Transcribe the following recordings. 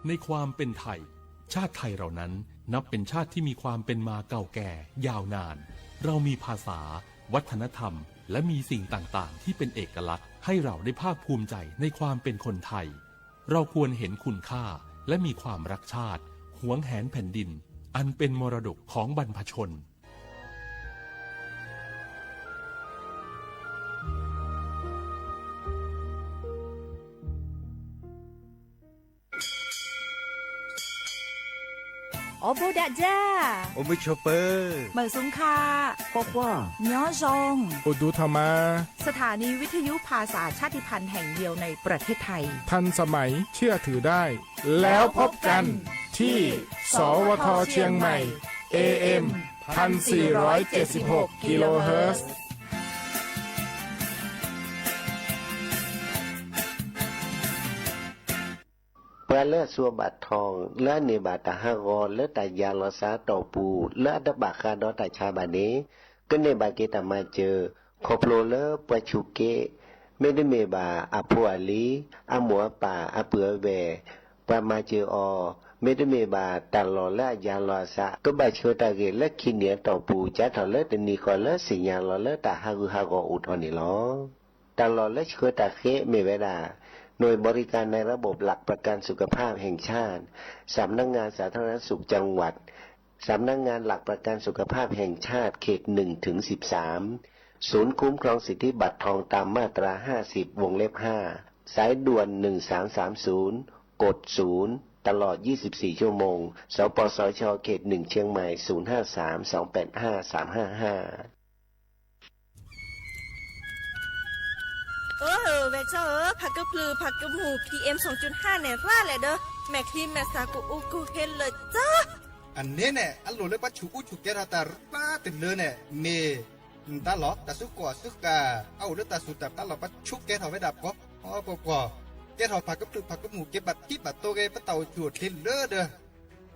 ในความเป็นไทย ชาติไทยเรานั้นนับเป็นชาติที่มีความเป็นมาเก่าแก่ยาวนาน เรามีภาษา วัฒนธรรม และมีสิ่งต่างๆ ที่เป็นเอกลักษณ์ให้เราได้ภาคภูมิใจในความเป็นคนไทย เราควรเห็นคุณค่าและมีความรักชาติ หวงแหนแผ่นดิน อันเป็นมรดกของบรรพชน โอโบดะจ้า โอมือโชเปอร์ เหมยสูงค่ะ ปอปอ ย้อซอง โอดูทามา สถานีวิทยุภาษาชาติพันธุ์แห่งเดียวในประเทศไทย ทันสมัย เชื่อถือได้ แล้วพบกันที่ สวท เชียงใหม่ เอเอ็ม พันสี่ร้อยเจ็ดสิบหก กิโลเฮิรตซ์ ပှၤလၢအစူးဘၣ်ထီၣ် လၢအန့ၢ်ဘၣ်တၢ်ဟးဂီၤလၢတၢ်ယါလီၤစၢ်အတီၢ်ပူၤ လၢအတဘၣ်ဃးဒီးတၢ်ဆါဘၣ်န့ၣ် ကန့ၢ်ဘၣ်က့ၤတၢ်မၤစၢၤ ခီဖျိလၢပှၤဆူးက့ မ့တမ့ၢ်ဘၣ်အဖိအလံၤ အမိၢ်အပၢ် အပုၢ်အဝဲၢ် ပှၤမၤစၢၤအီၤ မ့တမ့ၢ်ဘၣ်တၢ်လီၢ်လၢအယါလီၤအစၢ် ကဘၣ်ဆှၢတၢ်ဂ့ၢ်လၢခံနံၣ်အတီၢ်ပူၤ စးထီၣ်လၢတနံၤဃီလၢသ့ၣ်ညါလီၤလၢတၢ်ဟးဂူာ်ဟးဂီၤအိၣ်ထီၣ်န့ၣ်လီၤ. တၢ်လီၢ်လၢဆှၢတၢ်ဃ့မ့ၢ်ဝဲဒၣ် หน่วยบริการในระบบหลักประกันสุขภาพแห่งชาติ สำนักงานสาธารณสุขจังหวัด สำนักงานหลักประกันสุขภาพแห่งชาติเขตหนึ่งถึงสิบสาม ศูนย์คุ้มครองสิทธิบัตรทองตามมาตราห้าสิบ วงเล็บห้า สายด่วนหนึ่งสามสามศูนย์ กดศูนย์ ตลอดยี่สิบสี่ชั่วโมง สปสช เขตหนึ่งเชียงใหม่ ศูนย์ห้าสาม สองแปดห้า สามห้าห้า เออ เวเจ้าเออ ผักกะพลือ ผักกะหมู พีเอ็ม สองจุดห้า เนี่ย ร่าแหละเด้อ แม่ครีม แม่สากูอูกูเฮดเลยจ้า အန့ၣ်န့ၣ် အလိၣ်လၢပှၤဆူးအူဆူးကဲထီၣ်တၢ်ရၢတလၢန့ၣ် မ့ၢ် တၢ်လီၢ် တၢ်စုကီၢ်စုဃာ် အအိၣ်လၢတၢ်စူၢ်တၢ်ပျၢ်လီၤ ပှၤဆူးကဲထီၣ်ဝဲဒၣ်ပှီၤပှီၤပှီၤ, ကဲထီၣ် ผักกะพลือ ผักกะหมู က့ၤဘၣ်ထံဘၣ်တိၤက့ၤ ပတၢ်အိၣ်ဆူၣ်အိၣ်ချ့လၢ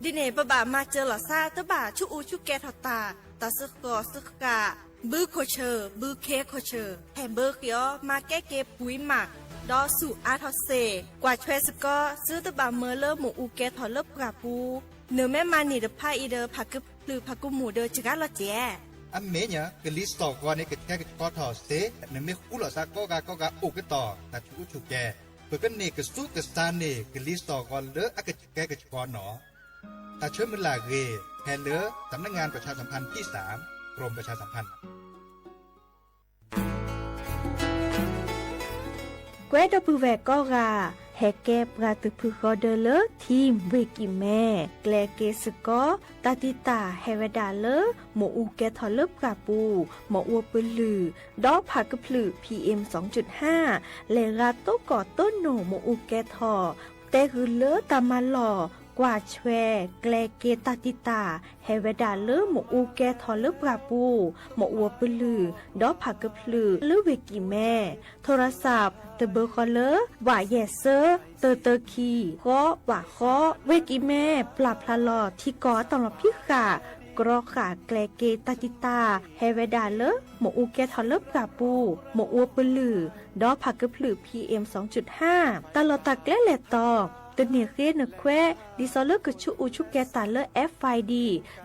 ဒီး ဒ်န့ၣ် ပဘၣ်မၤစၢၤလီၤသး တဘၣ်ဆူးအူဆူးကဲထီၣ်တၢ် တၢ်စ့ၢ်ကီးစ့ၢ်ကီး ဘုခိၣ်ဆၢၣ် ဘုခ့ခိၣ်ဆၢၣ် ဟဲဘၢဃ့အီၤ မၤကဲက့ၤပှံၤမး ဒီးဆူၣ်အါထီၣ်စ့ၢ် ကွၢ်ဆွဲစ့ၢ်ကီး သုတဘၣ်မၢလၢမ့ၣ်အူကဲထီၣ်လၢပှၢ်ပူၤ, နမ့ၢ်မၤန့ၢ်တဖၣ်အံၤဒီး ผักกะพลือ ผักกะหมู ဒီးစှၤလီၤစဲး အမ့ၢ်ညါ ကလံၤစိးဂီၤန့ၣ် ကဆှဲကဆှီထီၣ်စ့ၢ် နမ့ၢ်ဃူလိာ်သးကိးဂၤကိးဂၤအိၣ်ကတီၢ် တၢ်ဆူးအူဆူးကဲ, ပကန့ၢ်ကသူကစၢ်န့ၢ် ကလံၤစိးဂီၤလၢအကဆှဲကဆှီနီၤ. တၢ်ဆၢမုၢ်လၢ်အဂ့ၢ် ဟဲလၢ สำนักงานประชาสัมพันธ์ที่สาม กรมประชาสัมพันธ์ ကွဲဒီပုၢ်ဝဲၢ်ကိးဂၤ ဟဲကဲပှၤသုးဖုၣ်ဃီဒၢလၢ ထံဝ့ၢ်ကံၢ်မဲ ကျဲၤက့ၤစ့ၢ်ကီး တၢ်တံာ်တာ်ဟဲဝဲဒၣ်လၢ မ့ၣ်အူကဲထီၣ်လၢပှၢ်ပူၤ မ့ၣ်အူပလုၢ် ဒီး ผักกะพลือ พีเอ็มสองจุดห้า လဲၤဂၤတိၢ်ကီၢ်တိၢ်နိၣ်မ့ၣ်အူကဲထီၣ် တဲဂုာ်လၢတၢ်မၤလီၢ် ကွၢ်ဆွဲ ကျဲၤက့ၤတၢ်တံာ်တာ် ဟဲဝဲဒၣ်လၢ မ့ၣ်အူကဲထီၣ်လၢပှၢ်ပူၤ မ့ၣ်အူပလုၢ် ဒီး ผักกะพลือ လၢဝ့ၢ်ကံၢ်မဲ โทรศัพท์ တဘၢဃီလၢ ဝးယဲၢ်သၢ တၢတၢခံ ဃီ ဝးဃီ ဝ့ၢ်ကံၢ်မဲ ပျၢ်ဖျါလီၤထံကီၢ်အတၢ်လီၤဖံးဃာ် ကြီဃာ်ကျဲၤက့ၤတၢ်တံာ်တာ် ဟဲဝဲဒၣ်လၢ မ့ၣ်အူကဲထီၣ်လၢပှၢ်ပူၤ မ့ၣ်အူပလုၢ် ဒီး ผักกะพลือ พีเอ็มสองจุดห้า တၢ်လီၢ်တၢ်ကျဲလဲၣ်တီၤ တန့ၢ်ဃ့နခွဲး ဒ်သိးလၢကဆူးအူဆူးကဲတၢ်လၢ FID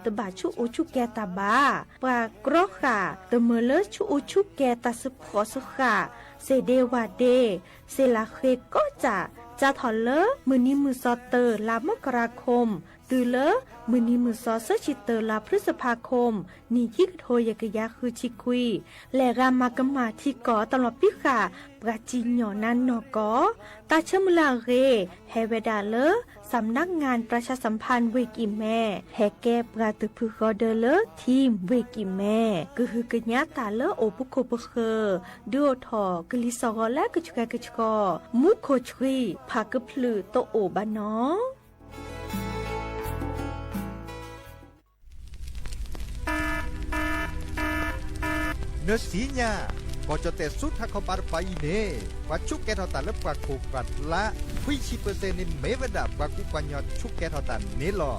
တဘၣ်ဆူးအူဆူးကဲတၢ်ဘၣ်. ပှၤကြီဃာ် တမၢလၢဆူးအူဆူးကဲတၢ်ဆူးဖှီၣ်ဆူးဃာ် စ့ၢ်ဒ့ဝးဒ့ စ့ၢ်လၢ်ဃ့ကိးစၢ် စးထီၣ်လၢမုၢ်နံၤမုၢ်စီၤတၢ လါမကရၤခိၣ် တုၤလၢမုၢ်နံၤမုၢ်စီၤဆၢဆံတၢ လါဖျုစဖးခိၣ် နံၣ်ခံကထိယဲၢ်ကယၤဃုဆံခွံ လဲၤဂၤမၤကမၣ်ထံကီၢ်အတၢ်လီၤဖံးဃာ် ပှၤစံၣ်ညီၣ်နါနီၢ်ကီၢ် တၢ်ဆၢမုၢ်လၢ်အဂ့ၢ် ဟဲဝဲဒၣ်လၢ สำนักงานประชาสัมพันธ์ ဝ့ၢ်ကံၢ်မဲ ဟဲကဲပှၤသုးဖုၣ်ဃီဒၢလၢ ထံဝ့ၢ်ကံၢ်မဲ ကဟုကညးတၢ်လၢအိၣ်ပူၤခိၣ်ပဃၢၤ ဒုးအိၣ်ထီၣ်ကလံၤစိးဂီၤလၢကဆှဲကဆှီ မူခိၣ်ဆှံ ผาเกพลึก တအိၣ်ဘၣ်နီၤ နသ့ၣ်ညါ ကီၢ်ကၠီၣ်တဲၣ် ဆူထးခီပၤတပၤအံၤန့ၣ် ပှၤဆူးကဲထီၣ်တၢ်လၢပှၢ်ခိၣ်ပှၢ်ဖျါ ခွံဆံပၢၢ်စဲၣ်န့ၣ် မ့ၢ်ဝဲဒၣ်ပှၤကူပှၤကညီဆူးကဲထီၣ်တၢ်န့ၣ်လီၤ.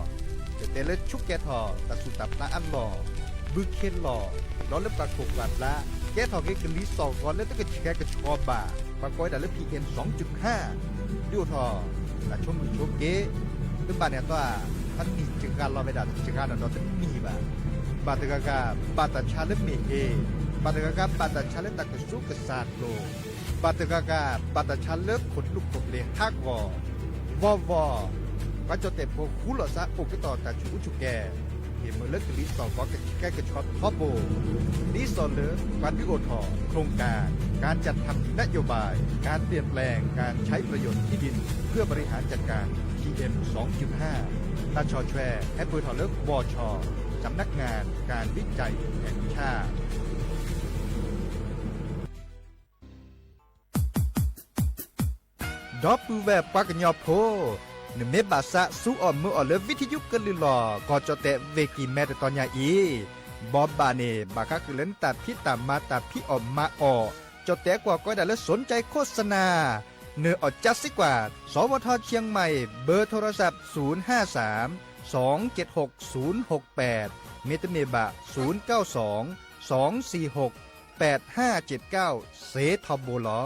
ကတဲလၢဆူးကဲထီၣ်တၢ်ဆူးတၢ်ဖျါအလီၢ် ဘုခ့လီၢ် ဒီးလၢပှၢ်ခိၣ်ပှၢ်ဖျါ ကဲထီၣ်က့ၤကလံၤစိးဂီၤလၢတကဆှဲကဆှီဘၣ် ပှၤကိးဝဲဒၣ်လၢ PM สองจุดห้า ဒုးအိၣ်ထီၣ် တၢ်ဆိမိၣ်ဆိက့ လၢဘၣ်န့ၣ်အသီ, တနံၣ်စှၤလီၤဝဲဒၣ်စှၤနီၢ်နီၢ်တနံၣ်ဘၣ်. ဘၣ်တဂၤဂၤဘၣ်တၢ်ဆါလၢမ့ၢ်ဟ့, ဘၣ်တဂၤဂၤဘၣ်တၢ်ဆါလၢတၢ်ကစူးကစၢ်အကျိၤ, ဘၣ်တဂၤဂၤဘၣ်တၢ်ဆါလၢခိၣ်လူခိၣ်ပျ့ၤဟးဂီၤ, ဝီဝီ, ပှၤကၠီၣ်တဲၣ်ဖိဃူလိာ်သးအိၣ်က့ၤဒီးတၢ်ဆူးအူဆူၣ်ကဲၤ, ဟ့ၣ်မုာ်လၢကလံၤသီၣ်ဂီၤကဆှဲကဆှီထီဘိ ဒ်သိးလၢပှၤဒုးအိၣ်ထီၣ် โครงการ การจัดทำนโยบาย การเปลี่ยนแปลงการใช้ประโยชน์ที่ดินเพื่อบริหารจัดการ พีเอ็มสองจุดห้า တၢ်ဆီၣ်ထွဲဟဲပၢၢ်ထီၣ်လၢ บช สำนักงานการวิจัยแห่งชาติ ဒီပုၢ်ဝဲၢ်ပှၤကညီဖိ, နမ့ၢ်ဘၣ်သးစူအီၣ်မုာ်အီၣ်လၢ ဝံထယုကလုၢ်လီၢ် ကီၢ်ကၠီၣ်တဲၣ် ဝ့ၢ်ကံၢ်မဲ တတီၤညါအံၤ, ဘီဘၣ်န့ၣ် ဘၣ်ဃးဃုာ်လၢနတၢ်ဖံးတၢ်မၤ တၢ်ဖံးအီၣ်မၤအီၣ်, ကၠီၣ်တဲၣ်ကွၢ်ကီဒၣ်လၢ สนใจโฆษณา, နအီၣ်ကၠါစ့ကွၢ်, สวท เชียงใหม่ เบอร์โทรศัพท์ ศูนย์ห้าสาม สองเจ็ดหก ศูนย์หกแปด မ့တမ့ၢ်ဘၣ် ศูนย์เก้าสอง สองสี่หก แปดห้าเจ็ดเก้า စ့ထီဘိလီၤ.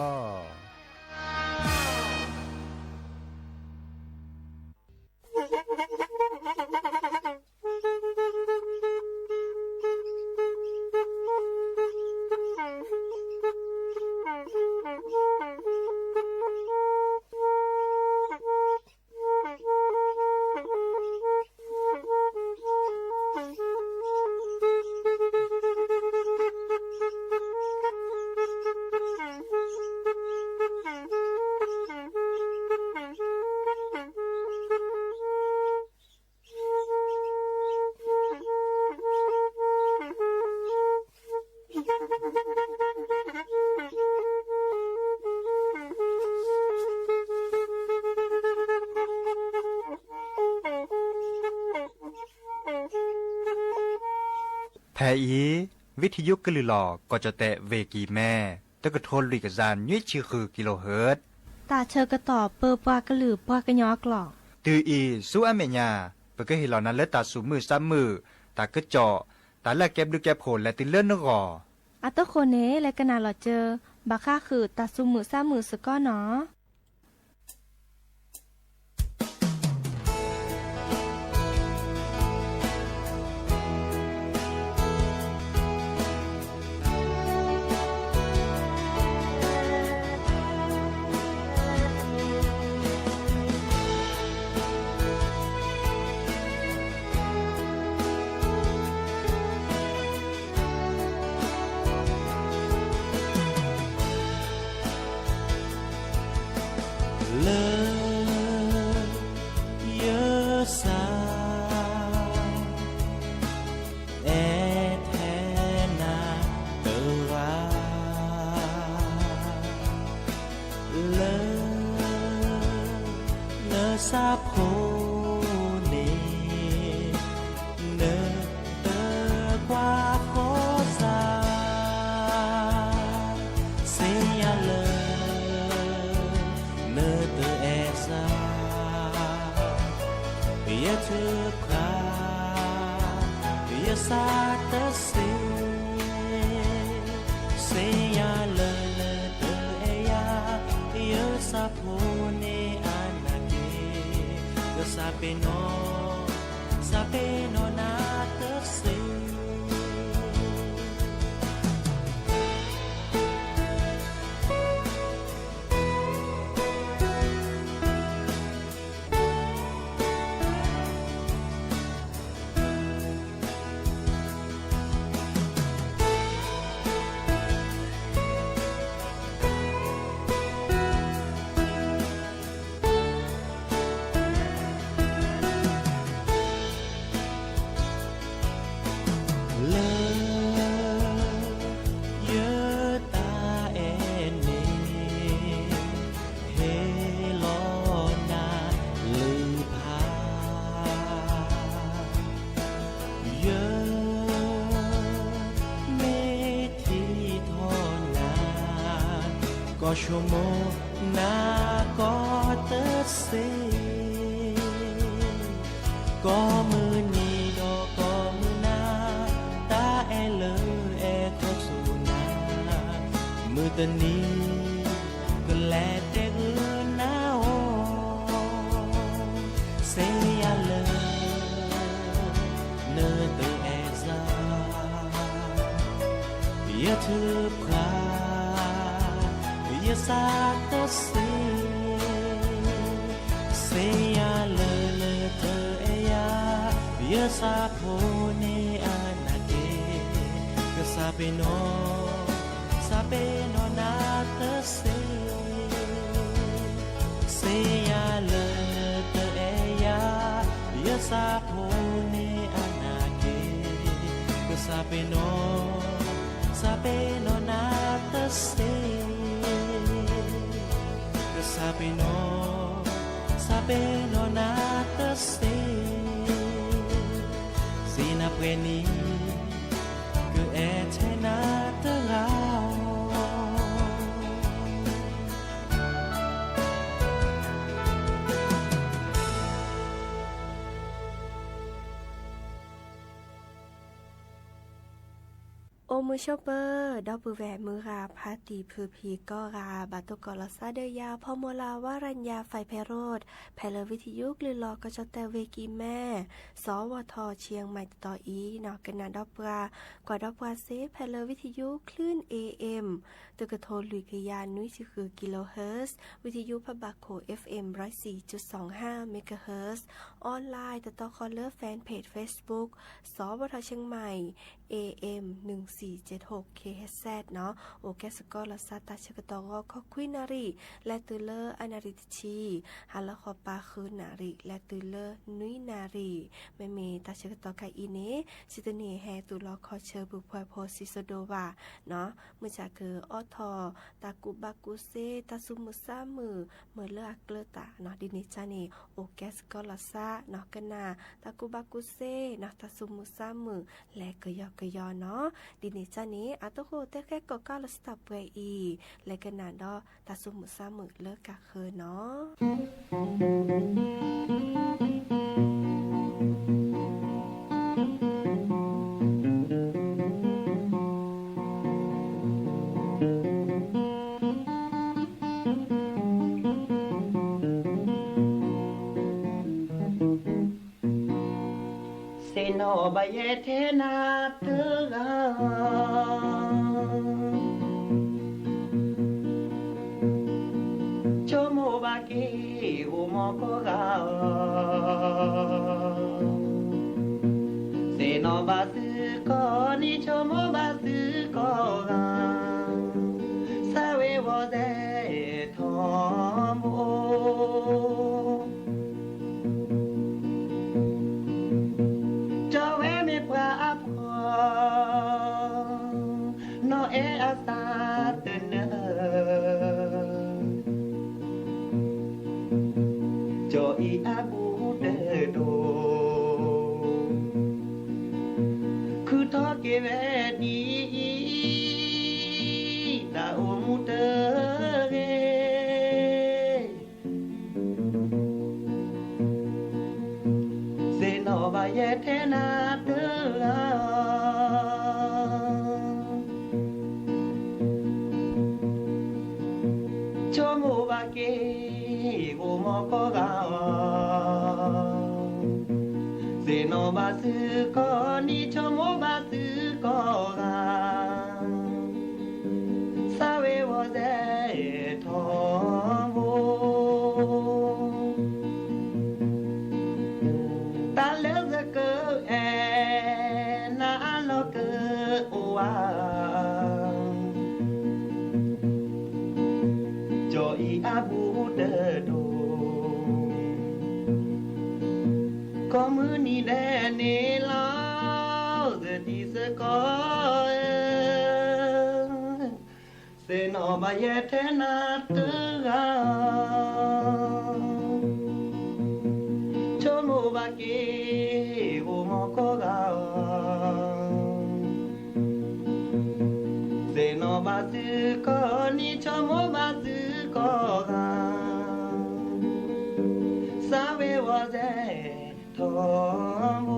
ဖဲအံၤ ဝံထယုကလုၢ်လီၢ် ကီၢ်ကၠီၣ်တဲၣ် ဝ့ၢ်ကံၢ်မဲ တကထိလွံၢ်ကယၤ နွံဆံဃု kilohertz တၢ်ဆၢကတီၢ်ပၢပှၤကလုာ်ပှၤကညီအကျိာ်, တုၤအံၤဆူအမဲာ်ညါ ပကဟ့ၣ်လီၤနၤလၢတၢ်သူၣ်မုာ်သးမုာ်, တၢ်ကစီၣ်, တၢ်လၢအကဲဘျုးကဲဖှိၣ်လဲၤတုၤလၢနဂီၢ်. အတဃိန့ၣ် လဲၤကနၣ်လီၤစၢၤ ဘၣ်ဃးဃုာ်တၢ်သူၣ်မုာ်သးမုာ်စ့ၢ်ကီးနီၤ. လၢ ယသး အဲၣ်ထဲနၤတဂၤ လၢ နသးဖိန့ၣ် နတကွၢ်ဃီၤသး သ့ၣ်ညါလၢ နတအဲၣ်သး ယထုကဖၣ် ယသးတသ့ သ့ၣ်ညါလၢ နတအဲၣ်ယၤ ယသးဖိန့ၣ်အနၢ်က့ၤ ကစၢ်ပ့ၤနီၣ် စၢ်ပ့ၤနီၣ်နၤတသ့. လၢ ယတၢ်အဲၣ်န့ၣ် ဟ့ၣ်လီၤနၤလၢဖး ယ မ့ၢ်ထံၣ်ထီၣ်နၤ ကီၢ်ဆိကမိၣ်နၤကီၢ်တသ့ ကိးမုၢ်နံၤဒီးကိးမုၢ်နၤ တၢ်အဲၣ်လၢအဲၣ်ခီဆူနၤ မုၢ်တနံၤ ကလဲၤတဲဂုာ်နၤအီၤ သ့ၣ်ညါ ယထုးဖှၢ် ယသးတသ့, သ့ၣ်ညါလၢလၢတအဲၣ်ယၤ, ယသးဖိန့ၣ်အနၢ်က့ၤ, ကစၢ်ပ့ၤနီၣ်, ကစၢ်ပ့ၤနီၣ်နၤတသ့ သ့ၣ်ညါလၢလၢတအဲၣ်ယၤ, ယသးဖိန့ၣ်အနၢ်က့ၤ, ကစၢ်ပ့ၤနီၣ်, ကစၢ်ပ့ၤနီၣ်နၤတသ့, ကစၢ်ပ့ၤနီၣ်, ကစၢ်ပ့ၤနီၣ်နၤတသ့, သ့ၣ်နၤပှဲၤန့ၣ် ကအဲၣ်ထဲနၤတဂၤဧိၤ. အိၣ်မုာ်ဆိးပၢၤ ဒီပုၢ်ဝဲၢ်မုၢ်ဂၤဖါတံၢ်ဖုဖံးကိးဂၤ ဘၣ်တိၢ်ကီးလီၤသးဒီးယၤ ဖီမိၢ်လၢ်ဝါရညါ ဖဲးဖဲးရိး ဖဲလၢ ဝံထယုကလုၢ်လီၤကီၢ်ကၠီၣ်တဲၣ်ဝ့ၢ်ကံၢ်မဲ စီၤဝီၤထီၣ်ဆံမံၤတတီၤအံၤ ကနၣ်ဒီးပှၤ, ကွၢ်ဒီးပှၤစ့ၢ် ဖဲလၢ ဝံထယု คลื่น เอเอ็ม တကထိလွံၢ်ကယၤနွံဆံဃု kilohertz, ဝံထယုဖးဘၣ်ခိၣ် เอฟเอ็ม ร้อยสี่จุดสองห้าเมกะเฮิรตซ์, online တတီဃီၤလၢ fanpage Facebook စီၤဝီၤထီၣ်ဆံမံၤ เอเอ็ม หนึ่งสี่เจ็ดหก เคเอชซี နီၤ, အိၣ်ကဲစ့ၢ်ကီးလီၤသးတၢ်ဆၢကတီၢ်ဂီၤခီခွံနၣ်ရံၣ် လဲၤတုၤလၢအနၣ်ရံၣ်တဆံ, ဟါလီၤဃီပၤဃုနၣ်ရံၣ် လဲၤတုၤလၢနွံနၣ်ရံၣ်, မ့မ့ၢ်တၢ်ဆၢကတီၢ်ခါအံၤန့ၣ် စံးတန့ၢ်ဟဲတူၢ်လီၤခီဆၢ ပုၢ်ဖှဲဖိ စံးစိဒိးဘၣ် နီၤ, မုၢ်ဆါကအိးထီၣ် တၢ်ကူၣ်ဘၣ်ကူၣ်သ့ တၢ်သူၣ်မုာ်သးမုာ် မ့ၢ်လၢအကျၢၤတၢ်နီၤ, ဒ်န့ၣ်ကန့ၣ် အိၣ်ကဲစ့ၢ်ကီးလီၤသးနီၤ, ကနၣ်တၢ်ကူၣ်ဘၣ်ကူၣ်သ့နီၤ, တၢ်သူၣ်မုာ်သးမုာ် လဲၤကယီကယီနီၤ, ဒ်န့ၣ်ကန့ၣ် အတဃိတဲဃဲကီၢ်ကးလီၤစတၢ်ပှဲၤအံၤ လဲၤကနၣ်ဒီးတၢ်သူၣ်မုာ်သးမုာ်လၢကးဃၢၤနီၤ. သ့ၣ်နီၣ်ဘၣ်ယဲထဲနၤတဂၤ, ဆိကမိၣ်ဘၣ်က့ၤအိၣ်မီၤကိးဂၤ, သ့ၣ်နီၣ်ဘၣ်သုကိးနံၤ ဆိကမိၣ်ဘၣ်သုကိးဂၤ, သးဝ့ၤဝီၤစဲ ထီဘိ, ကၠီဝဲမ့ၢ်ပှၤအဖှီၣ်, နီၢ်အဲၣ်အသးတနၢၤ, ကၠီအံၤအဘူးတဒိၣ်, ခုထီၣ်က့ၤဝဲဒ်အံၤ, တၢ်အိၣ်မူတဂ့ၤ သ့ၣ်နီၣ်ဘၣ်ယဲထဲနၤတဂၤ, ဆိကမိၣ်ဘၣ်က့ၤအိၣ်မီၤကိးဂၤ, သ့ၣ်နီၣ်ဘၣ်သုကိးနံၤ ဆိကမိၣ်ဘၣ်သုကိးဂၤ, သးဝ့ၤဝီၤစဲ ထီဘိ, တၢ်လၢသကအဲၣ်နၤအလီၢ်ကအိၣ်ဧါ, ကၠီအံၤအဘူးတဒိၣ်, ကိးမုၢ်နံၤဒဲးန့ၣ်လီၤ သတံၤသကိးဧၢ, သ့ၣ်နီၣ်ဘၣ်ယဲထဲနၤတဂၤ, ဆိကမိၣ်ဘၣ်က့ၤအိၣ်မီၤကိးဂၤ, သ့ၣ်နီၣ်ဘၣ်သုကိးနံၤ ဆိကမိၣ်ဘၣ်သုကိးဂၤ, သးဝ့ၤဝီၤစဲ ထီဘိ.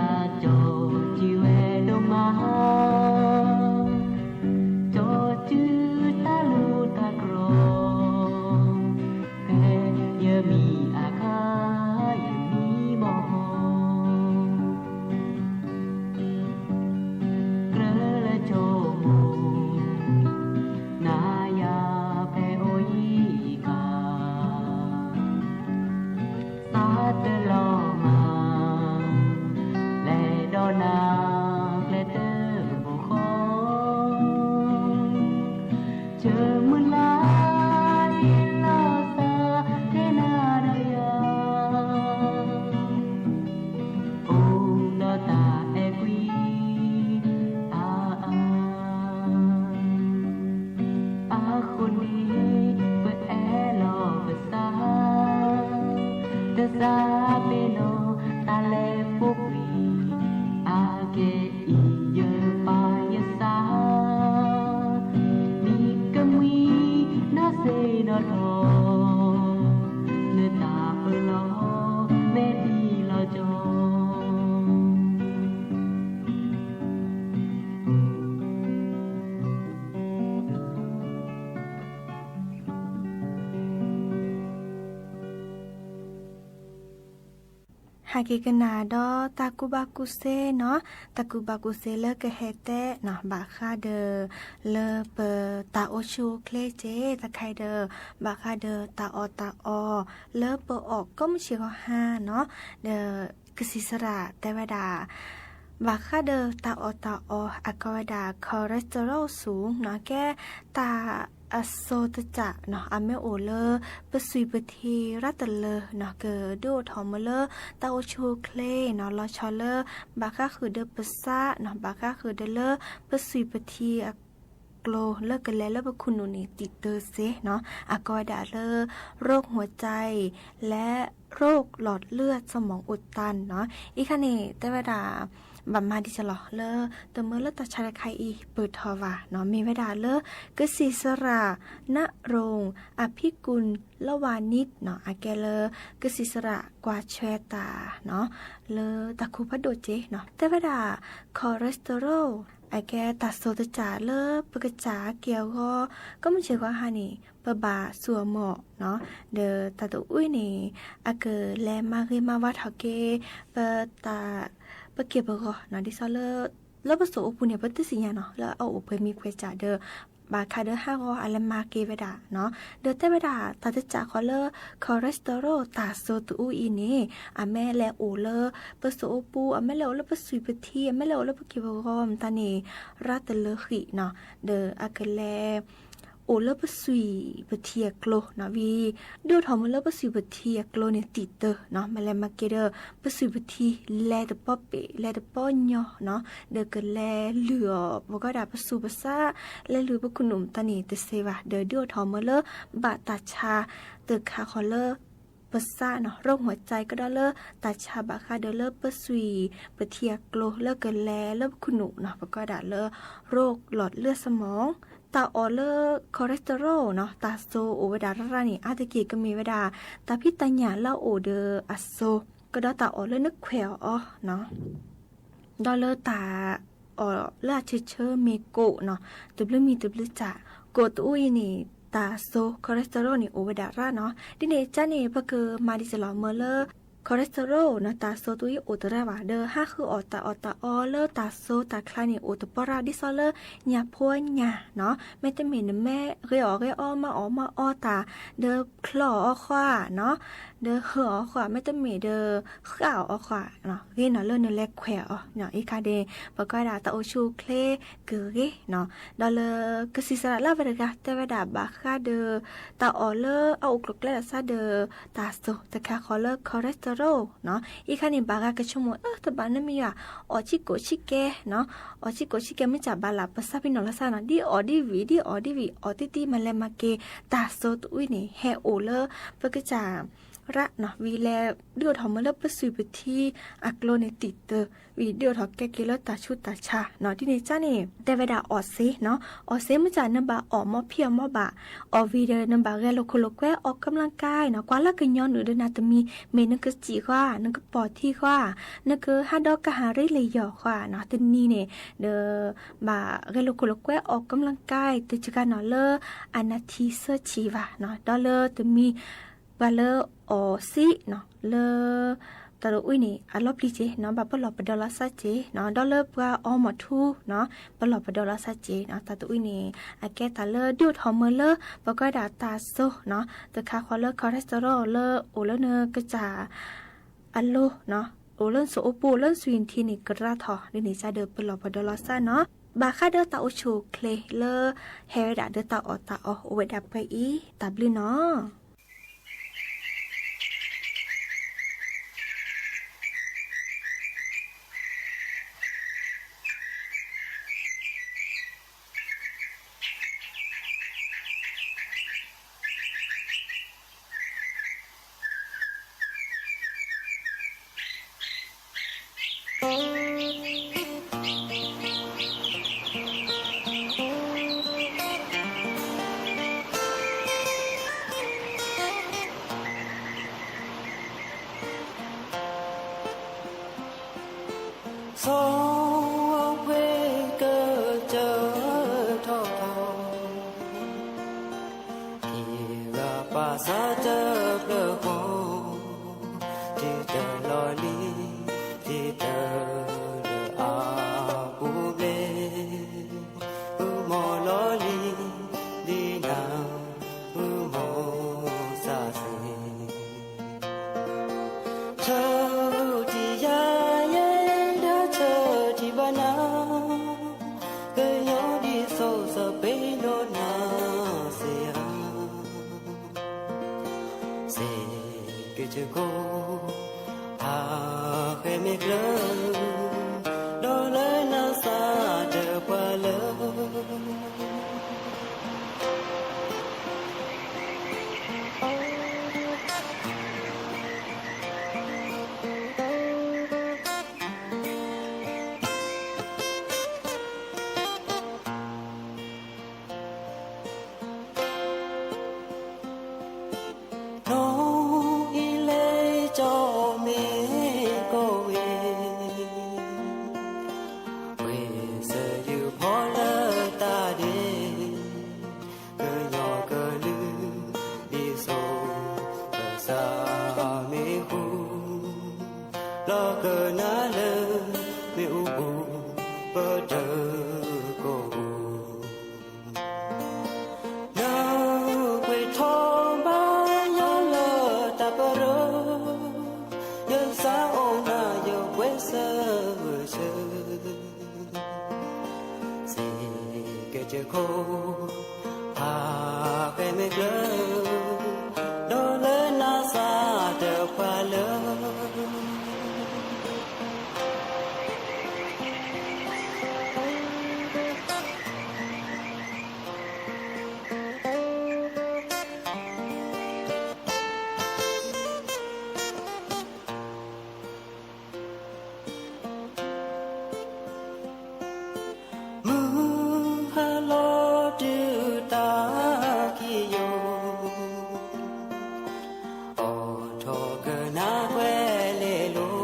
ကၠီၣ်စုဝဲဒိၣ်မး, ကၠီၣ်စုတၢ်လူၢ်တၢ်ကြီ, ဖဲယမံၤအခါ ယမံၤဘီၣ်, ကြၢးလၢကၠီၣ်မိၢ် နၤယၤဖဲအိၣ်ယံၤကၤ သးတလီၤမၢ်, လဲၤဒီးနၤကျဲတဘိဃီ, ဆၢမုၢ်လၢ်လီၤသး တဲနၤဒီးယၤ အိၣ်ဒီးတၢ်အဲၣ်ကွံ အါအါ အဃိန့ၣ် ပအဲၣ်လီၤပသး, တသးပ့ၤနီၣ်တၢ်လဲၤပိာ်ကွံာ်, အါကဲအံၤယပၢ်ယသး, မံကမှံနီၢ်စ့ဒီးထီၣ်, နတၢ်ပလီၢ်မဲာ်ထံလီၤကၠီ ဟးက့ၤကနၣ်ဒီးတၢ်ကူၣ်ဘၣ်ကူၣ်သ့နီၤ, တၢ်ကူၣ်ဘၣ်ကူၣ်သ့လၢကဟဲတဲနီၤ ဘၣ်ဃးဒီး လၢပတၢ်အိၣ်ဆူၣ်အိၣ်ချ့က့ တၢ်ခါအံၤဒီး ဘၣ်ဃးဒီးတၢ်အီၣ်တၢ်အီ လၢပအီၣ်ကိးမုၢ်ဆ့ၣ်ဂီၤဟါနီၤ, ဒီးကစံးစရၣ်တဲဝဲဒၣ် ဘၣ်ဃးဒီးတၢ်အီၣ်တၢ်အီ အကိးဝဲဒၣ် cholesterol ဆူၣ်နီၤ ကဲ တၢ်အစိၤတစးနီၤ အမ့ၢ်အိၣ်လၢပသွံၣ်ပထံရၣ်တလၢနီၤ ကဒုးအိၣ်ထီၣ်မ့ၢ်လၢတၢ်အိၣ်ဆူၣ်အိၣ်ချ့နီၤ လီၤဆီလၢ ဘၣ်ဃးဃုာ်ဒီးပသးနီၤ ဘၣ်ဃးဃုာ်ဒီးလၢပသွံၣ်ပထံအကျိၤ လၢကလဲၤလၢပခူၣ်နူာ်န့ၣ် တံာ်တၢ်စ့နီၤ အကိးဝဲဒၣ်လၢ โรคหัวใจ และโรคหลอดเลือดสมองอุดตันနီၤ အံၤခါန့ၣ် တဲဝဲဒၣ် ဘၣ်မၤဒ်လဲၣ်လီၤ လၢတမ့ၢ်လၢတၢ်ဆါတခါအံၤပၢၢ်ထီၣ်ဘၣ်နီၤ မ့ၢ်ဝဲဒၣ်လၢ ကစံးစရၣ် နရိၣ် အဖံးကူၣ်လီဝါနံၣ်နီၤ အကဲလၢ ကစံးစရၣ်ကွၢ်ဆွဲတၢ်နီၤ လၢတၢ်ခိၣ်ဖးဒိၣ်က့နီၤ တဲဝဲဒၣ် cholesterol အကဲတၢ်စိၤတစးလၢပကစၢ်က့ၤအဂီၢ် ကိးမုၢ်ဆ့ၣ်ဂီၤဟါန့ၣ် ပဘၣ်သူၣ်အမီၢ်နီၤ ဒီးတၢ်တအုၣ်န့ၣ် အကလဲၤမၤဂ့ၤမၤဝါထီၣ်က့ၤ ပတၢ် ပက့ၤပဂီၢ်နီၤ ဒ်သိးလၢ လၢပစိၤအိၣ်ပူၤန့ၣ် ပတသ့ၣ်ညါနီၤ လၢအအိၣ်ပှဲၤမံၤပှဲၤစးဒီး ဘၣ်ဃးဒီးဟးဂီၤအလဲၤမၤက့ၤဝဲဒၣ်နီၤ ဒီးတဲဝဲဒၣ် တၢ်တစးဃီလၢ cholesterol တၢ်စိၤတအုၣ်အံၤန့ၣ် အမ့ၢ်လဲၤအိၣ်လၢ ပစိၤအိၣ်ပူၤ အမ့ၢ်လဲၤအိၣ်လၢပသွံၣ်ပထံ အမ့ၢ်လဲၤအိၣ်လၢပက့ၤပဂီၢ်မတၤန့ၣ် ရၣ်တလၢဃံနီၤ ဒီးအကလဲၤ အိၣ်လၢပသွံၣ်ပထံအကျိၤနီၤ ဝံၤ ဒုးအိၣ်ထီၣ်မ့ၢ်လၢပသွံၣ်ပထံအကျိၤန့ၣ် တံာ်တၢ်နီၤ မ့ၢ်လဲၤမၤက့ၤဒီး ပသွံၣ်ပထံလဲၤတပီၢ်ပ့ၢ် လဲၤတပီၢ်ညီနီၤ ဒီးကလဲၤလုၢ်အီၤ ပကိးဒၣ်ပသူၣ်ပသး လဲၤလုၢ်ပခူၣ်နူာ်မတၤန့ၣ် တသ့ဘၣ် ဒီးဒုးအိၣ်ထီၣ်မ့ၢ်လၢ ဘၣ်တၢ်ဆါတခါဃီလၢ ပသးနီၤ ရိၣ်မီၢ်ကၠဲကဒီးလၢ တၢ်ဆါဘၣ်ဃးဒီးလၢပသွံၣ်ပထံအကျိၤလၢကလဲၤလၢပခူၣ်နူာ်နီၤ ပကိးဒၣ်လၢ ရိၣ်လီၢ်လၢၢ်စမီၤ တၢ်အီၣ်လၢ cholesterol နီၤ တၢ်စိၤအိၣ်ဝဲဒၣ်ရၣ်ရၣ်န့ၣ် အါတက့ၢ်ကမ့ၢ်ဝဲဒၣ် တၢ်ဖံးတၢ်ညၣ်လၢအအိၣ်ဒီးအစိၤ ကဒီးတၢ်အီၣ်လၢနခွဲးအီၤအီၤနီၤ ဒီးလၢတၢ်အီၣ်လၢအဆၢဆၢမ့ၢ်ကိၣ်နီၤ တဘျုးမံၤတဘျုးစး ကိၣ်တအူအံၤန့ၣ် တၢ်စိၤ cholesterol န့ၣ် အိၣ်ဝဲဒၣ်ရၣ်နီၤ ဒ်န့ၣ်အကါန့ၣ် ပကမၤဒ်လဲၣ်လီၤ မ့ၢ်လၢ cholesterol နီၤ တၢ်စိၤတအူအံၤအိၣ်တရၣ်ဘၣ် ဒီးဟးဃုအီၣ်တၢ်အီၣ်တၢ်အီလၢတၢ်စိၤတၢ်ချါန့ၣ် အိၣ်တပီၢ်ရၣ် ဒ်သိးလၢညၣ်ဖိညၣ်နီၤ မ့တမ့ၢ်နမ့ၢ်ဂ့ၤအီၣ်ဂ့ၤအီ မၤအီၣ်မၤအီတၢ် ဒီးချီအီၣ်အီခွါနီၤ ဒီးဟၢအီၣ်အီခွါ မ့တမ့ၢ်ဒီး ဃၣ်အီၣ်အီခွါ ဂ့ၤနီၤလၢနလဲၤခွဲးအီၤ အံၤခါဒ့ၣ် ပကွၢ်ဒၣ်တၢ်အိၣ်ဆူၣ်အိၣ်ချ့ကဂ့ၤနီၤ ဒီးလၢကစံးစရၣ်လၢအဝဲတဂၤတဲဝဲဒၣ်ဘၣ်ဃးဒီး တၢ်အီၣ်လၢအအိၣ်ကျိၤကျဲတၢ်ဆါဒီး တၢ်စိၤတခါဃီလၢ cholesterol နီၤ အံၤခါန့ၣ် ဘၣ်ဂၤကဆိကမိၣ် အၢ တဘၣ်နမ့ၢ်ယွၤ အီၣ်ဆံးကိၣ်ဆံးကဲနီၤ အီၣ်ဆံးကိၣ်ဆံးကဲမ့ၢ်စၢ်ဘၣ်လၢပသးပ့ၤနီၣ်လီၤသးနီၤ ဒ်အီၣ်ဒ်ဝံၤ ဒ်အီၣ်ဒ်ဝံၤ အီၣ်တံၢ်တံၢ်မၤလဲၤမၤက့ၤ တၢ်စိၤတအူအံၤန့ၣ် ဟဲအိၣ်လၢ ပကစၢ် ရၣ်နီၤ ဝံၤလဲၤဒုးအိၣ်ထီၣ်မၢလၢပစုၣ်ပထံအကျိၤန့ၣ် တံာ်တၢၤ ဝံၤဒုးအိၣ်ထီၣ်ကဲက့ၤလၢတၢ်ဆူးတၢ်ဆါနီၤ ဒ်န့ၣ်ကါန့ၣ် တဲဝဲဒၣ်အီၣ်စ့နီၤ အီၣ်စ့မ့ၢ်စ့ၢ်နဘၣ်အီၣ်မီဖံးအီၣ်မီဘၣ် အီၣ်ဝံၤဒီးနဘၣ်ဂဲၤလိာ်ခိၣ်လိာ်ကွဲ အီၣ်ကမျၢၢ်ကါနီၤ ကွၢ်လၢကညီနုၣ်ဒီးနၤတမံၤ မ့ၢ်နကစံၣ်ဃီဧါ နကပိာ်ထံဃီဧါ နကဟးဒီးကဟၣ်ရ့လၢယီၢ်ဃီဧါနီၤ တနံၤန့ၣ် ဒီး ဘၣ်ဂဲၤလိာ်ခိၣ်လိာ်ကွဲအီၣ်ကမျၢၢ်ကါ တစှၤကါနီၤလၢ အနၢ်ထံဆၢဆံးဘၣ်နီၤ ဒီးလၢတမံၤ ပှၤလၢအီၣ်စ့နီၤ လၢ တၢ်တဝံၤန့ၣ် အလီၤပျံၤက့ၤနီၤ ဘၣ်ပလီၢ်ပဒီလီၤစၢ်က့ၤနီၤ ဒီးလၢပှၤအီမီၢ်ထူနီၤ ပလီၢ်ပဒီလီၤစၢ်က့ၤနီၤ တၢ်တဝံၤန့ၣ် အကဲတၢ်လၢဒုးအိၣ်ထီၣ်မၢလၢ ပှၤကိးဝဲဒၣ်တၢ်စိနီၤ တခါဃီလၢ cholesterol လၢအိၣ်လၢနကစၢ် အလိၤနီၤ အိၣ်လၢနစိၤအိၣ်ပူၤ အိၣ်လၢနသွံၣ်ထံန့ၣ် ကရၢထီၣ် ဒ်န့ၣ်ကါဒီးပလီၢ်ပဒီလီၤစၢ်နီၤ ဘၣ်ဃးဒီးတၢ်အိၣ်ဆူၣ်အိၣ်ချ့လၢ ဟဲဝဲဒၣ်ဒီးတၢ်အီၣ်တၢ်အီအိၣ်ဝဲဒၣ်ပှဲၤအံၤ တၢ်ဘျုးနီၤ ဆီပှ့ၤကစၢၢ်ထီၣ်ထီၣ် က့ၤဂၤပာ်စၢ်တဖျၢၣ်ဃီ တုၤတၢ်လီၤလံၤ တုၤတၢ်လၢအပူၤဘျဲၣ် အုမီၢ်လီၤလံၤ ဒ်နၤ အုမီၢ်စၢ်စ့ၢ် ဆၢထံၣ်ယၤယဲ ဒီးဆၢထံၣ်ဘၣ်နၤ ကညီဒ်သိးစီၤပ့းနီၢ်နၤစ့ၢ်ဧါ စ့ၢ်ကီး ဟးဃဲမ့ၢ်ကျၢၤ ဒီးလၢနၤစၢ်တပှၤလၢ နီၢ်အံၤလဲၤကၠီမ့ၢ်ကီၢ်ဝဲ ပှ့ၤစၢၤယုၢ်ဖီလၢတၢ်ဒဲး ကညီကလုာ် ဒ်သိးကစၢ်မ့ၢ်ဃူ လီၤကနၣ်လၢ မ့ၣ်အူပူၤ ပတၢၢ်ကိၢ်ပူၤ နကွဲးထီၣ်ဘါယွၤလၢတၢ်ပရၢ, ယသးအိၣ်နၤယပှဲၤဆၢဂ့ၤဆၢ, စ့ၢ်ကီးစ့ၢ်ကီး ဟးဃဲမ့ၢ်ကျၢၤ, ဒီးလၢနၤစၢ်တပှၤလၢ မုၢ်ဟါလီၤတုၤတၢ်ခံးယိာ်, အိးထီၣ်ကနၣ်ကွဲၤလ့လိၤ,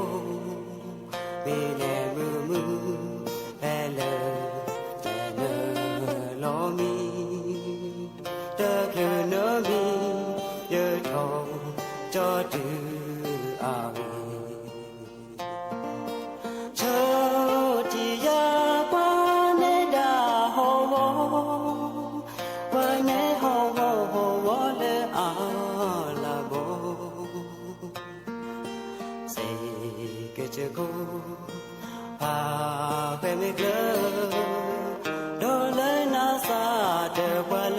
မ့ၢ်နဲၣ်မုာ်မုာ် ဖဲလၢ တနၢၤလီၤမံၤ, တချုးနမံၤ ယထီၣ်ကၠီတုၤအဂ့ၢ် ဆၢထံၣ်ယၤပှၤနဲဒၣ်ဟီၣ်ဝီ, ပှၤနဲဟီၣ်ဝီဟီၣ်ဝီလၢအလၤဘီ, စ့ၢ်ကီးစ့ၢ်ကီး ဟးဃဲမ့ၢ်ကျၢၤ, ဒီးလၢနၤစၢ်တပှၤလၢ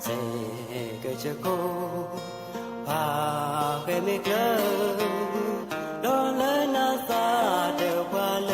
စ့ၢ်ကီးစ့ၢ်ကီး ဟးဃဲမ့ၢ်ကျၢၤ, ဒီးလၢနၤစၢ်တပှၤလၢ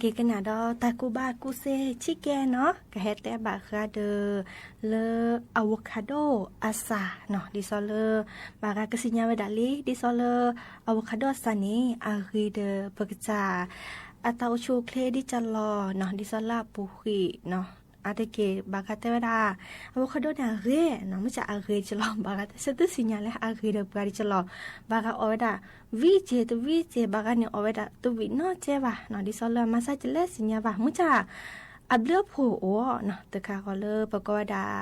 က့ၤကနၣ်ဒီးတၢ်ကူၣ်ဘၣ်ကူၣ်သ့ဆံးကဲနီၤ, ကဟဲတဲဘၣ်ဃးဒီး လၢ avocado အစၢ်နီၤ, ဒ်သိးလၢ ဘၣ်ဃးကသ့ၣ်ညါဝဲဒၣ်လံ ဒ်သိးလၢ avocado အစၢ်န့ၣ် အဂ့ၤဒီးပကစၢ် အတၢ်အိၣ်ဆူၣ်အိၣ်ချ့ဒ်ကလီၤနီၤ, ဒ်သိးလၢအပူၤကွံာ်နီၤ, အါတက့ၢ်ဘၣ်ဃးတဲဝဲဒၣ် avocado န့ၣ်အဂ့ၤနီၤ, မ့ၢ်စ့ၢ်အဂ့ၤဒ်ကလီၤ, ဘၣ်ဃးတဲဆၢသုသ့ၣ်ညါလၢအဂ့ၤဒီးပှၤဒ်ကလီၤ, ဘၣ်ဃးအီၣ်ဝဲဒၣ် ဝံက့ၤတဝံက့ၤ ဘၣ်ဃးန့ၣ်အီၣ်ဝဲဒၣ်တဝံနီတကဲဘၣ်နီၤ, ဒ်သိးလၢမၤစၢၤကလဲၤသ့ၣ်ညါဘၣ် မ့ၢ်စ့ၢ် အဘျုးအဖှိၣ်အိၣ်နီၤ, တခါဃီလၢပကိးဝဲဒၣ်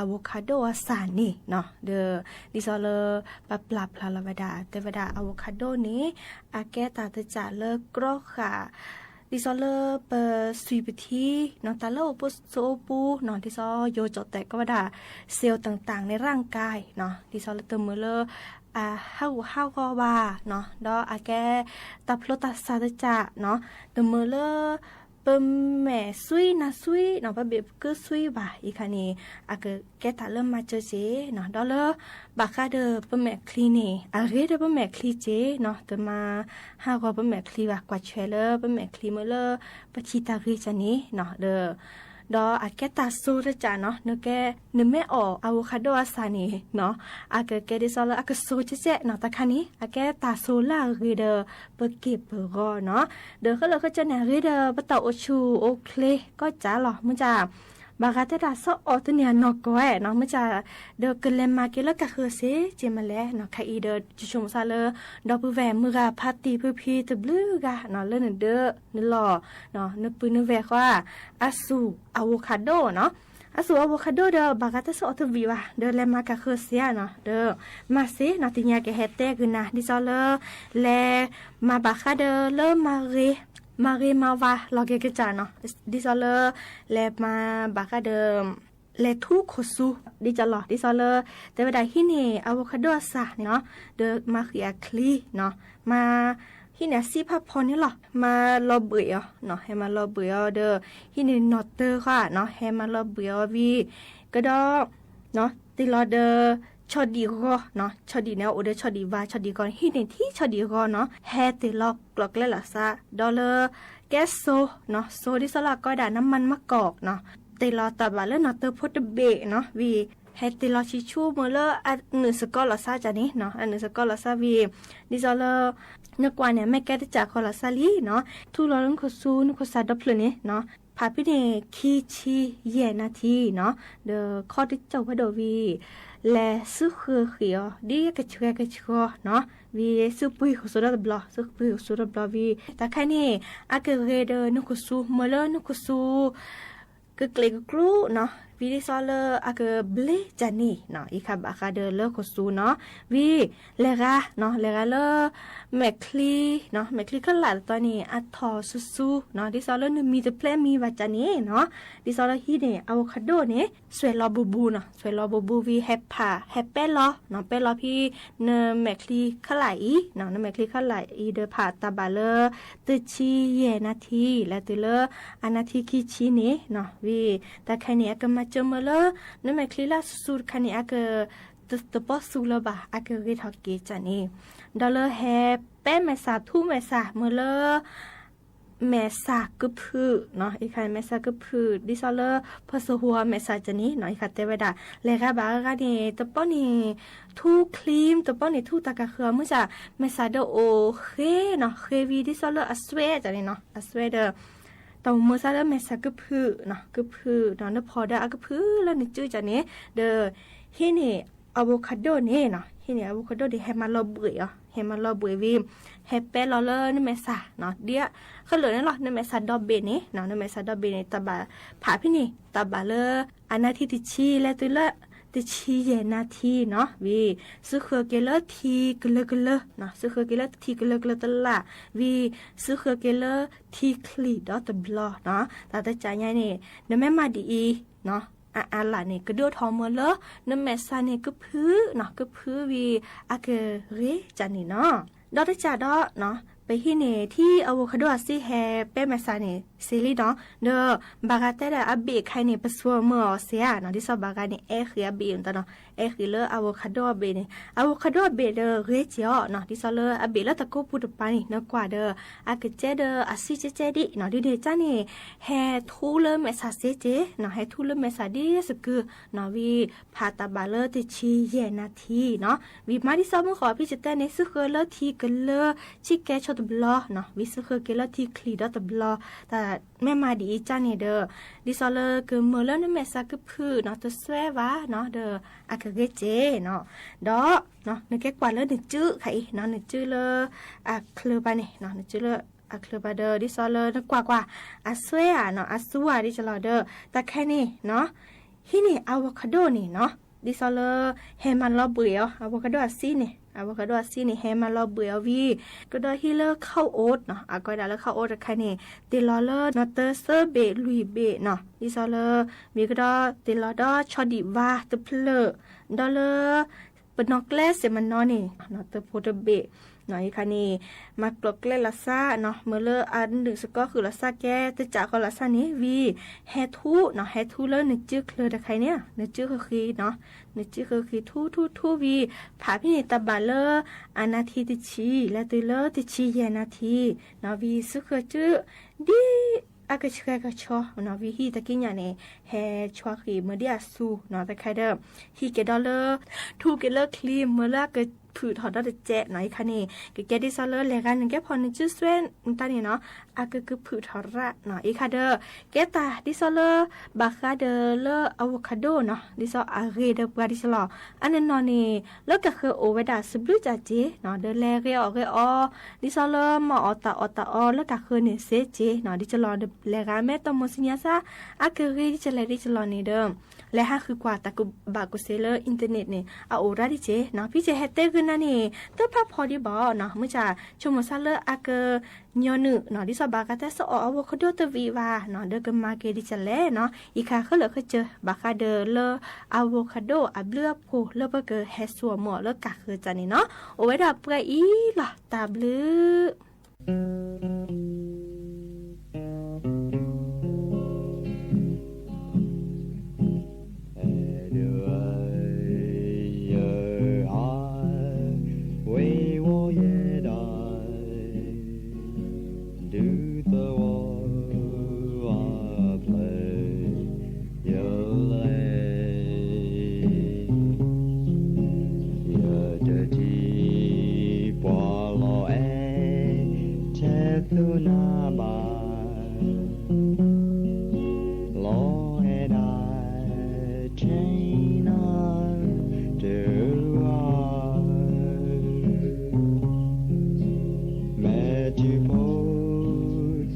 avocado အစၢ်န့ၣ်နီၤ, ဒီး ဒ်သိးလၢ ပပျၢ်ဖျါလီၤဝဲဒၣ် တဲဝဲဒၣ် avocado န့ၣ် အကဲတၢ်တစၢ်လၢကြီဃာ် ဒ်သိးလၢပသွံၣ်ပထံနီၤ, တၢ်လၢအိၣ်ပစိအိၣ်ပူၤနီၤ, ဒ်သိးယိၤကၠီၣ်တဲာ်ကိးဝဲဒၣ် cell တၢ်တၢ်န့ၣ် ရၣ်ကါနီၤ, ဒ်သိးလၢတမုာ်လၢ အဟးဂူာ်ဟးဂီၤဘၣ်နီၤ, ဒီးအကဲ တၢ်ဖျိတၢ်ဆါတစၢ်နီၤ, တမုာ်လၢ ပမဲာ်သွံနၤသွံနီၤ, ပဘ့ၣ်ပကုသွံဘၣ်, အံၤခါန့ၣ် အကကဲတၢ်လၢမၤစၢၤက့ၤနီၤ, ဒီးလၢ ဘၣ်ဃးဒီးပမဲာ်ချံန့ၣ် အဂ့ၤဒီးပမဲာ်ချံက့ၤနီၤ, တမၤဟးဂီၤပမဲာ်ချံဘၣ်, ကွၢ်ထွဲလၢပမဲာ်ချံမ့ၢ်လၢ ပထံၣ်တၢ်ဂ့ၤကန့ၣ်နီၤ, ဒီး ဒီးအကဲတၢ်စိတစၢ်နီၤ, နကဲ နမ့ၢ်အီၣ် avocado အစၢ်န့ၣ်နီၤ, အကကဲဒ်သိးလၢအကစိကဲကဲနီၤ, တခါန့ၣ် အကဲတၢ်စိလၢအဂ့ၤဒီး ပက့ၢ်ပဂီၤနီၤ, ဒီးဃၢလၢာ်ဃၢကၠၢန့ၣ် အဂ့ၤဒီးပတၢ်အိၣ်ဆူၣ်အိၣ်ချ့ကီးစၢ်လီၤ, မ့ၢ်စ့ၢ် ဘၣ်ဃးတဲဒၣ်ဆီအီၣ်တန့ၢ်အနီၢ်ကီၢ်နီၤ, မ့ၢ်စ့ၢ် ဒီးကလဲၤမၤက့ၤလၢကဃၢၤစ့က့ၤမလဲၣ်နီၤ, ခဲအံၤဒီးယဆိကမိၣ်သးလၢ ဒီပုၢ်ဝဲၢ်မုၢ်ဂၤဖါတံၢ်ဖုဖံတဘျုးဂၤနီၤ, လၢနဒၢနလီၢ် နပုၢ်နဝဲၢ်ဃီ အစူၢ် avocado နီၤ, အစူၢ် avocado ဒီး ဘၣ်ဃးတၢ်ဆီအီၣ်တဝံၣ်ဘၣ် ဒီးလဲၤမၤကဃၢၤစ့နီၤ, ဒီး မၤစ့နီၤ, တနံၤကဟဲတဲကနၣ် ဒ်သိးလၢ လဲၤမၤဘၣ်ဃးဒီးလၢ မၤဂ့ၤမၤဝါလီၤက့ၤကစၢ်နီၤ, ဒ်သိးလၢ လဲၤမၤဘၣ်ဃးဒီး လဲၤထူခိၣ်ဆူ ဒ်ကလီၤ, ဒ်သိးလၢ တဲဝဲဒၣ်ဟံးန့ၢ် avocado အစၢ်န့ၣ်နီၤ, ဒီးမၤဃံးအချံနီၤ, မၤ ဟံးန့ၢ်အစံးဖးဖီန့ၣ်လီၤ, မၤလီၤဘှံးအီၤနီၤ, ဟဲမၤလီၤဘှံးအီၤဒီး ဟံးန့ၢ်နီၣ်တၢၤဃီနီၤ, ဟဲမၤလီၤဘှံးအီၤဝံၤ ကဒီး တ့ၢ်လီၤဒီး ဆီဒံၣ်ဂီၤနီၤ, ဆီဒံၣ်န့ၣ် အိၣ်ဒီးဆီဒံၣ်ဝါ ဆီဒံၣ်ဂီၤန့ၣ် ဟံးန့ၢ်ထံဆီဒံၣ်ဂီၤနီၤ, ဟဲတ့ၢ်လီၤကျိၤကျဲလီၤသး ဒီးလၢ ကဲစိနီၤ, စိဒ်သိးလၢအကိးဝဲဒၣ် น้ำมันมะกอกနီၤ, တ့ၢ်လီၤတၢ်ဘၣ်လၢနီၣ်တၢၤဖိတဘ့ၣ်နီၤ, ဝံၤ ဟဲတ့ၢ်လီၤဆံဆူမုၢ်လၢအနုာ်စကီးလီၤသးကန့ၣ်နီၤ, အနုာ်စကီးလီၤသးဝံၤ ဒ်သိးလၢ နကွၢ်န့ၣ် အမ့ၢ်ကဲတစၢ်ဃီလီၤသးလံနီၤ, ထူလီၤလၢနခိၣ်ဆူ နခိၣ်ဆူဒီဖျၢၣ်န့ၣ်နီၤ, ဖးဖဲန့ၣ် ခံဆံယဲၢ်နၣ်ထံနီၤ, ဒီးခီတကၠိၣ်ဖးဒိၣ်ဝံၤ လဲၤစုဃၢၤဃံးအီၤ ဒ်ကဆှဲကဆှီနီၤ, ဝံၤစုပှ့ၤခိၣ်ဆူဒီတဘျီ, စုပှ့ၤခိၣ်ဆူဒီတဘျီဝံၤ တၢ်ခဲန့ၣ် အကဂ့ၤဒီးနခိၣ်ဆူ မ့ၢ်လၢနခိၣ်ဆူ ကကျ့ၣ်ကကျူနီၤ, ဝံၤဒ်သိးလၢအကဘျ့ကန့ၣ်နီၤ, အံၤခါဘၣ်ဃးဒီးလၢခိၣ်ဆူနီၤ, ဝံၤ လဲၤဂၤနီၤ, လဲၤဂၤလၢ မဲာ်ချံနီၤ, မဲာ်ချံခဲလၢာ်တတီၤန့ၣ် အထီၣ်ဆူဆူနီၤ, ဒ်သိးလၢနမံၤတဖျဲးမံၤဘၣ်ကန့ၣ်နီၤ, ဒ်သိးလၢဟံးန့ၢ် avocado န့ၣ် ဆွဲးလီၤဘူးဘူးနီၤ, ဆွဲးလီၤဘူးဘူးဝံၤ ဟဲဖး ဟဲပဲလီၤနီၤ, ပဲလီၤဖဲ နမဲာ်ချံခဲလၢာ်အံၤနီၤ, နမဲာ်ချံခဲလၢာ်အံၤဒီးဖးတၢ်ဘၣ်လၢ တဆံယဲၢ်နၣ်ထံ လဲၤတုၤလၢ အနၣ်ထံခံဆံန့ၣ်နီၤ, ဝံၤ တၢ်ခဲန့ၣ် အကမၤစၢၤမ့ၢ်လၢ နမဲာ်ချံလၢအစူၤစူၤတခါန့ၣ် အက တ တပီၢ်သူလၢၤဘၣ် အကဂ့ၤထီၣ်က့ၤကန့ၣ်, ဒီးလၢဟဲပဲမဲာ်ဆှးထူမဲာ်ဆှးမ့ၢ်လၢ မဲာ်ဆှးကဖုၣ်နီၤ, အံၤခါန့ၣ် မဲာ်ဆှးကဖုၣ် ဒ်သိးလၢ ဖီၣ်စိဟိအမဲာ်ဆှးကန့ၣ်နီၤ, အံၤခါတဲဝဲဒၣ် လဲၤဂၤဘၣ်ဂၤန့ၣ် တပီၢ်န့ၣ် ထူချံ တပီၢ်န့ၣ်ထူတၢ်ကဃၢၤ မ့ၢ်စ့ၢ် မဲာ်ဆှးဒီးအိၣ်ဃ့နီၤ, ဃ့ဝံၤဒ်သိးလၢအစွဲကန့ၣ်နီၤ, အစွဲဒီး တၢ်မုာ်သးလၢမဲာ်ဆှးကဖုၣ်နီၤ, ကဖုၣ်နီၤ, နဖီၣ်ဒီးအကဖုၣ်လၢနစုကန့ၣ်, ဒီး ဟံးန့ၢ် avocado န့ၣ်နီၤ, ဟံးန့ၢ် avocado န့ၣ် ဟဲမၤလီၤဘှံးအီၤ, ဟဲမၤလီၤဘှံးဝံၤ ဟဲပဲလီၤလၢနမဲာ်ဆှးနီၤ, ဒ်ခဲလၢာ်န့ၣ်လီၤ, နမဲာ်ဆှးဒီဘ့ၣ်န့ၣ်နီၤ, နမဲာ်ဆှးဒီဘ့ၣ်န့ၣ် တၢ်ဘၣ်ဖးဖဲန့ၣ် တၢ်ဘၣ်လၢ အနၣ်ထံတဆံ လဲၤတုၤလၢ တဆံယဲၢ်နၣ်ထံနီၤ, ဝံၤ စုဃၢၤက့ၤလၢထံကလၢကလၢနီၤ, စုဃၢၤက့ၤလၢထံကလၢကလၢတလၢ်, ဝံၤ စုဃၢၤက့ၤလၢထံချံၣ်ဒီတဘျီနီၤ, တၢ်တစၢ်ညါန့ၣ် နမ့ၢ်မၤဒ်အံၤနီၤ အအါလၢ်န့ၣ် ကဒိၣ်ထီၣ်မ့ၢ်လၢ နမဲာ်ဆှးန့ၣ်ကဖုၣ်နီၤ, ကဖုၣ်ဝံၤ အကဂ့ၤကန့ၣ်နီၤ, ဒီးတစၢ်ဒီးနီၤ, ပဟံၣ်န့ၣ် ထံၣ် avocado အစ့ဟဲပဲမဲာ်ဆှးန့ၣ် စ့လံနီၤ, ဒီးဘၣ်ဃးတဲဒၣ်အဘ့ၣ်တခါန့ၣ် ပစွဲမၢအီၤစ့ဧါနီၤ, ဒ်သိးဘၣ်ဃးန့ၣ် အဲၣ်ဃံးအဘ့ၣ်န့ၣ်နီၤ, အဲၣ်ဃံးလၢ avocado အဘ့ၣ်န့ၣ်, avocado အဘ့ၣ်ဒီးဂ့ၤစ့ၢ်အီၤနီၤ, ဒ်သိးလၢအဘ့ၣ်လၢတၢ်ကိးပူၤတပၤန့ၣ် နကွၢ်ဒီး အကစဲဒီးအစ့ကဲကဲဒံးနီၤ, ဒ်န့ၣ်ကန့ၣ် ဟဲထူလၢမဲာ်ဆှးစ့ကဲနီၤ, ဟဲထူလၢမဲာ်ဆှးဒ်စကုနီၤ, ဝံၤဖးတၢ်ဘၣ်လၢတဆံယဲၢ်နၣ်ထံနီၤ, ဝံၤမၤဒ်သိးမုၢ်ဃီ ဖံၣ်စတဲန့ၣ် စ့ဃၢၤလၢထံကလၢဆံးကဲဆီတဘျီနီၤ, ဝံၤစ့ဃၢၤက့ၤလၢထံချံဒီးတဘျီ, တၢ်မ့ၢ်မၤဒ်အံၤကန့ၣ်ဒီး ဒ်သိးလၢကမၢလၢနမဲာ်ဆှးကဖုးနီၤ, တစွဲဘၣ်နီၤ, ဒီးအကဂ့ၤစ့နီၤ, ဒီး နကဲကွၢ်လၢနစုခါအံၤနီၤ, နစုလၢအချၢဘၣ်န့ၣ်, နစုလၢအချၢဘၣ်ဒီး ဒ်သိးလၢနကွၢ်ကွၢ် အစွဲဧါနီၤ, အစူဧါဒ်ကလီၤဒီး တၢ်ခဲန့ၣ်နီၤ, ဟံၣ်န့ၣ် avocado န့ၣ်နီၤ, ဒ်သိးလၢ ဟဲမၤလီၤဘှံးအီၤ, avocado အစ့န့ၣ်, avocado အစ့န့ၣ် ဟဲမၤလီၤဘှံးအီၤဝံၤ ကဒီးဟံၣ်လၢ ခီၣ်အိၣ်နီၤ, အကဲဒၣ်လၢခီၣ်အိၣ်တခါန့ၣ် တ့ၢ်လီၤလၢနီၢ်တၢသၢဘ့ၣ်လွံၢ်ဘ့ၣ်နီၤ, ဒ်သိးလၢ မ့ၢ်ကဒီးတ့ၢ်လီၤဒီးဆီဒံၣ်ဝါတဖျၢၣ်, ဒီးလၢ ပနီၢ်ကျဲစ့ၢ်မနီၤန့ၣ် နီၢ်တၢဖိတဘ့ၣ်နီၤ, အံၤခါန့ၣ် မၤကျိးကျဲလီၤသးနီၤ, မ့ၢ်လၢအနုာ်စ့ၢ်ကီးဃုာ်လီၤသးကဲ တကးဃီလီၤသးန့ၣ် ဝံၤဟဲထူနီၤ, ဟဲထူလၢနစုချၢတခါအံၤန့ၣ် နစုဃုာ်ဃံနီၤ, နစုဃုာ်ဃံထူထူထူဝံၤ ဖးဖဲန့ၣ်တၢ်ဘၣ်လၢ အနၣ်ထံတဆံ လဲၤတုၤလၢတဆံယဲၢ်နၣ်ထံနီၤ, ဝံၤစ့ဃၢၤစု ဒ်အကဆှဲကဆှီနီၤ, ဝံၤဟံၣ်တကံၢ်ညါန့ၣ် ဟဲဆှီဃံးမ့ၢ်ဒ်အစူနီၤ, တခါဒီး ဟံၣ်က့ၤဒီးလၢ ထူက့ၤလၢချံမ့ၢ်လၢအကဖုးထီၣ်ဒီးတကဲးနီၤ, အံၤခါန့ၣ် ကကဲဒ်သိးလၢလဲၤဂၤနကဲဖီၣ်နစုစွဲမတၤန့ၣ်နီၤ, အကကဖုးထီၣ်ရၣ်နီၤ, အံၤခါဒီး ကဲတၢ်ဒ်သိးလၢ ဘၣ်ဃးဒီးလၢ avocado နီၤ, ဒ်သိးအဂ့ၤဒီးပှၤဒ်သိးလီၤ, အနီၢ်နီၢ်န့ၣ် လၢကဃၢၤအိၣ်ဝဲဒၣ်စဘျုးကၢ်က့နီၤ, ဒီးလဲၤဂဲၤအီၣ်ဂဲၤအီ ဒ်သိးလၢမၤအီၣ်တၢ်အီၣ်တၢ်အီလၢကဃၢၤန့ၣ်စ့က့နီၤ, ဒ်သိးလီၤ လဲၤဂၤမဲတၢ်မိၣ်ဆူညါစၢ် အကဂ့ၤဒ်လဲၣ်ဒ်သိးလီၤန့ၣ်ဒီး လဲၤဟးဃုကွၢ်တၢ်ကူၣ်ဘၣ်ကူၣ်သ့လၢ internet န့ၣ် အအိၣ်ရၣ်ဒ်က့နီၤ, ဖံက့ဟဲတဲဂုာ်နၤန့ၣ် တဖၣ်ဖီဒံးဘၣ်နီၤ, မုၢ်ဆါ ဆိကမိၣ်စၢ်လၢအက ညီနုၢ်နီၤ, ဒ်သိးဘၣ်ဃးတၢ်စ့အီၣ် avocado တဝံၤဘၣ်နီၤ, ဒီးကမၤက့ၤဒ်လဲၣ်နီၤ, အံၤခါဃၢလၢာ်ဃၢဆၢ ဘၣ်ဃးဒီးလၢ avocado အဘျုးအဖှိၣ်လၢပကဟဲစိာ်မီၢ်လၢကဃၢၤကၢ်န့ၣ်နီၤ, အိၣ်ဝဲဒၣ်ပှဲၤအံၤလီၤ, တၢ်ဘျုး ယတထံၣ်ပှၤလီၤအဲၣ် ထဲသိနၤဘၣ် လီၤအဲၣ်ဒၣ် China တဂၤ မဲာ်ထံဖိ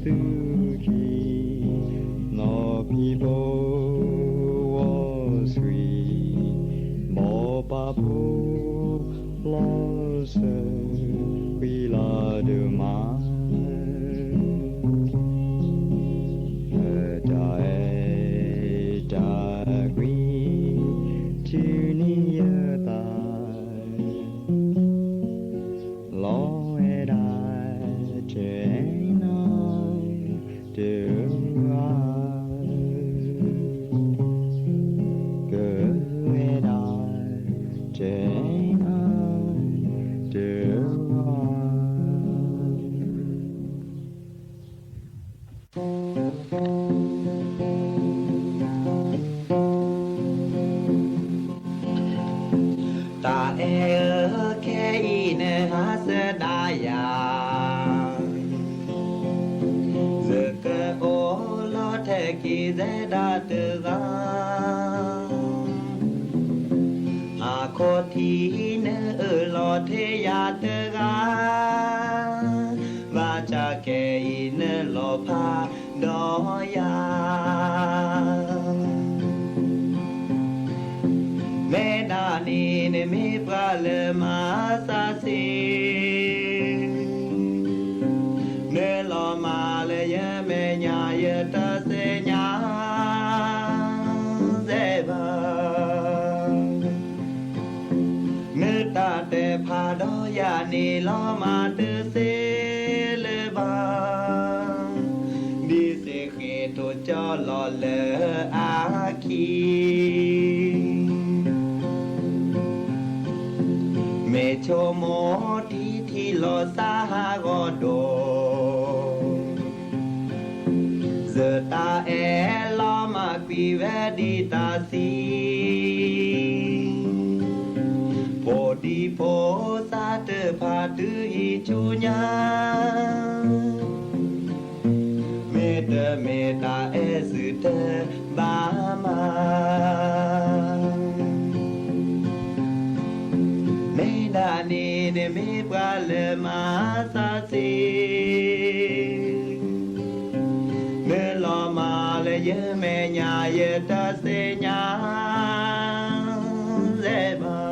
သူၣ်ခံ နီၢ်ဖံဘိဝီဆှံ ဘီပာ်ဖှိၣ်လီၤစၢၤ ကွံလၤဒိၣ်မး တၢ်အဲၣ်တၢ်ကွံ ထုးန့ၢ်ယသး လီၤအဲၣ်ဒၣ် China တဂၤ ကအဲၣ်ဒၣ် China တဂၤ တၢ်အဲၣ်ဧၢ ခဲအံၤနဟးဆှၢဒၣ်ယၤ ယကအိၣ်လီၤထဲက့ၤယဲဒၣ်တဂၤ အခီၣ်ထံးနအၢၣ်လီၤထဲယၤတဂၤ ဘၣ်ဆၣ်ခဲအံၤနလီၤဖးဒီးယၤ မ့ၢ်ဒၣ်န့ၣ်နမ့ၢ်ပှၤလၢမၤသးဆံး နလီၤမၢ်လၢယမဲာ်ညါ ယတသ့ၣ်ညါစဲဘၣ် နတၢ်တဲဖးဒီးယၤန့ၣ်လီၤမၢ်တသ့ ဆိကမိၣ်ထံထံလီၤစၢ်ဟးဂီၤဒိၣ်, ယတၢ်အဲၣ်လီၤမၢ်ကွံာ်ဝဲဒ်တၢ်သံ, ဖိဒံဖိသၣ်တဖၣ်တုၤဟံၣ်ဆူညါ, မ့တမ့ၢ်တၢ်အဲၣ်သုတဘၣ်မး, မ့ၢ်ဒၣ်န့ၣ်န့ၣ်မ့ၢ်ပှၤလၢမၤသးသ့, မ့ၢ်လီၤမၢ်လၢယမဲာ်ညါယတသ့ၣ်ညါ လဲၤဘၣ်,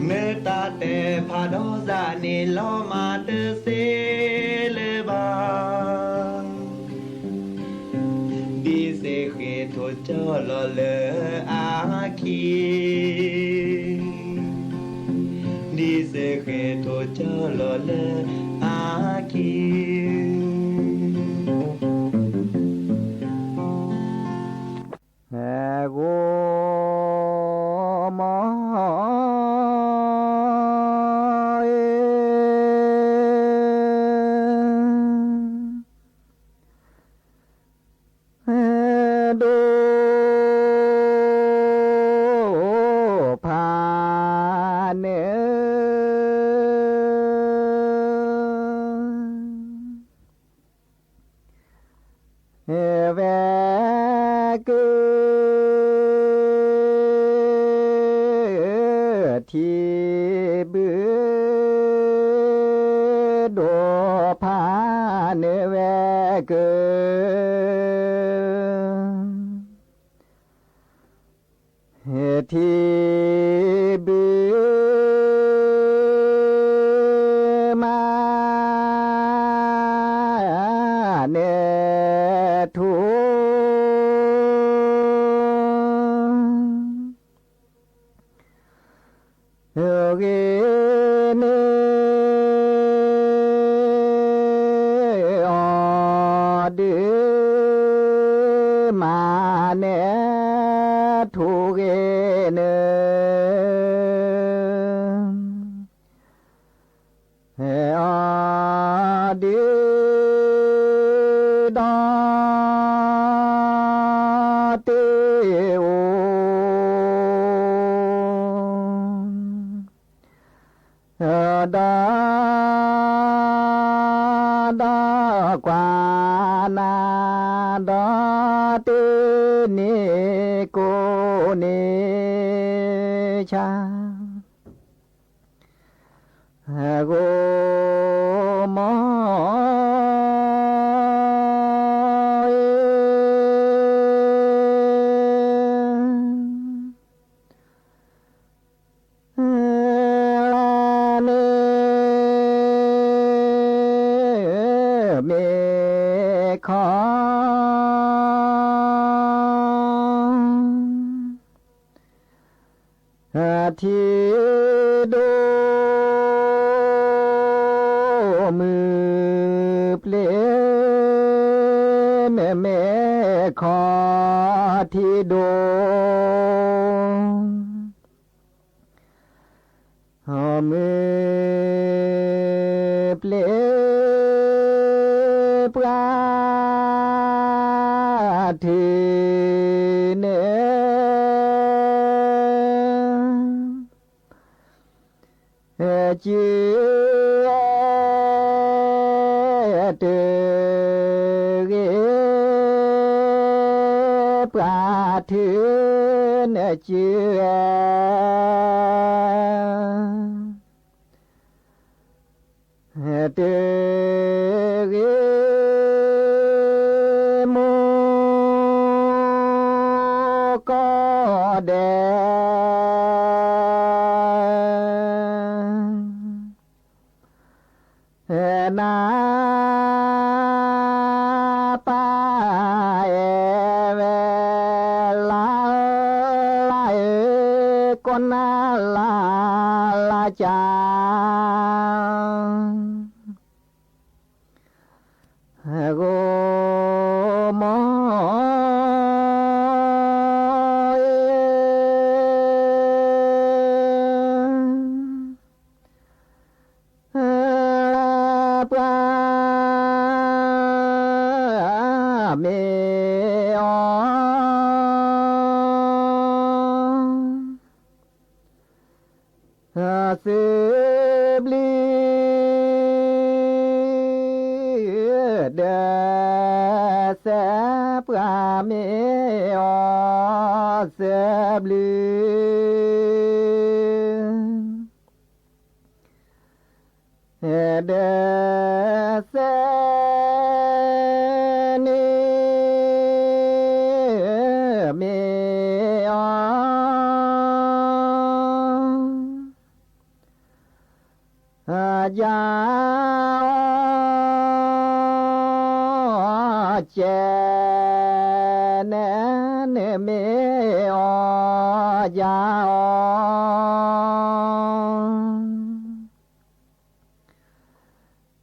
မ့ၢ်တၢ်တဲဖးဒီးစၢ်န့ၣ်လီၤမၢ်တသ့လၢၤဘၣ်, ဒ်စ့ဃ့ၢ်ထိၣ်ကၠီလီၤလၢအခံ, ဒ်စ့ဃ့ၢ်ထိၣ်ကၠီလီၤလၢအခံ ဂိၢ်မီၢ် ဒိၣ်ဖးန့ၣ် ဝဲကုၢ် ထံဘု ဒိၣ်ဖးန့ၣ်ဝဲကုၢ် ထံ ဘု မၤ န့ၢ် ထူ ဂ့ၤ န့ၢ် အီၤ ဒု မၤ န့ၢ် ထူ ဂ့ၤ န့ၢ် အီၤ ဒု ဒီ တ့ အိၣ် ဒီ ဒီ ကွၢ် နၤ ဒီ တ့ န့ၢ် ကိး န့ၢ် ဆၣ် ဂိၢ်မီၢ် လၢန့ၣ် မ့ၢ်ခီ ထံဒိၣ် မုၢ်ပျ့ၤ မ့မ့ၢ်ခီ ထံဒိၣ် မုၢ်ပျ့ၤ ပှၤထုးန့ၢ် စု တဂ့ၤ ပှၤထုးန့ၢ် စု တဂ့ၤ မူကီၢ်ဒဲး နပၢ် အဲၣ်ဝဲ လါ လါ အၢ ကိးနၤ လါ လါ ကၢ် ဂိၢ်မီၢ် အ့ စၢဘျုး ဒီး စဲးပှၤမ့ၢ်အီၤ စၢဘျုး ဒီး စဲးန့ၣ် မ့ၢ်အီၤ ယၤအီၤ ကဲ နဲန့ၣ်မ့ၢ်အီၤ ယၤ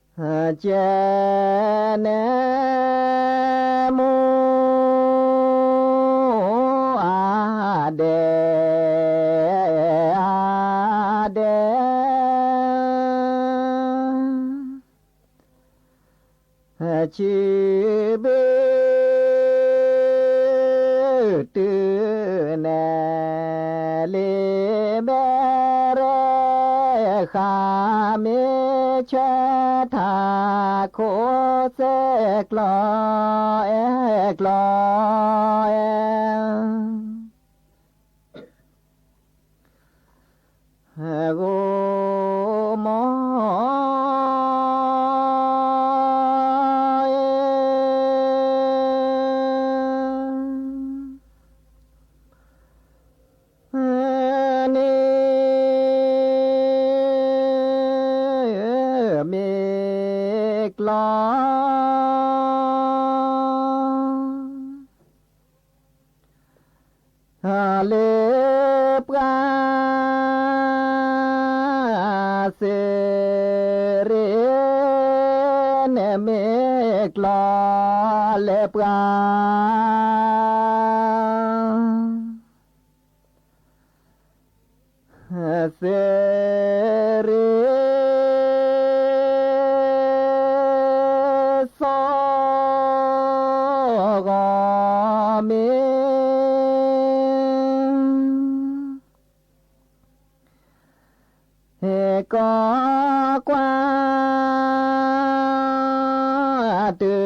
အီၤ ကဲ နဲ မူ အါဒဲး အါဒဲး ဆံဘု တုၤနဲၣ် လ့ဘဲရဲၣ်ဃး မ့ၢ်ဆၢထၢၣ် ခိၣ်စဲၣ်ကျီ အဲၣ်ကျီ အဲၣ် ဂိၢ်မီၢ် န့ၣ် မ့ၢ်ကျီ လၢပှၤ စၢရ့ န့ၣ်မ့ၢ်ကျီ လၢပှၤ စၢရ့ စီၤဂီၤမ့ၢ် ဟဲကိးကွၢ် တုၤ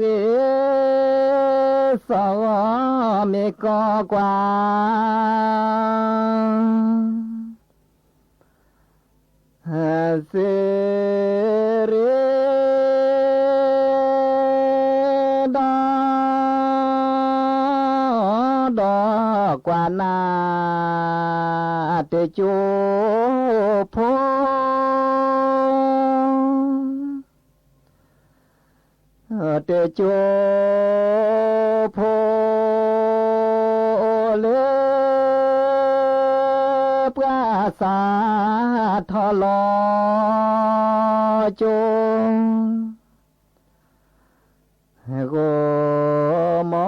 ဂ့ၤ စီၤဂီၤမ့ၢ်ကိးကွၢ် စၢရ့ ဒီး ဒီးကွၢ်နၤ တကၠိဖိ တကၠိဖိ လၢ ပှၤစးထီၣ်လီၤကၠိ ဂိၢ်မီ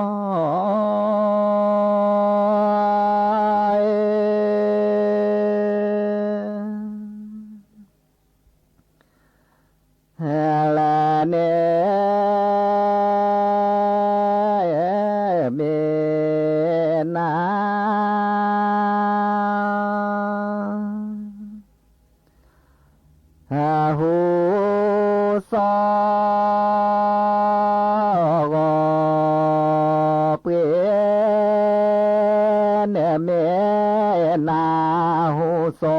ၢ် လၢန့ၣ် မ့ၢ်နၤ ဟူ စီၤဂီၤပှ့ၤ န့ၣ်မ့ၢ်နၤ ဟူ စီ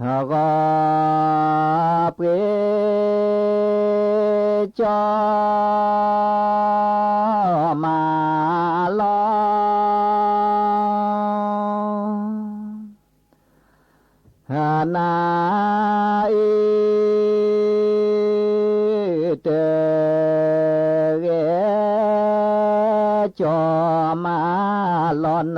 ၤ ဂီၤပှ့ၤ ကၠီမၤလီၤ နၤအံၤ တဂ့ၤ ကၠီမၤလီၤနၤ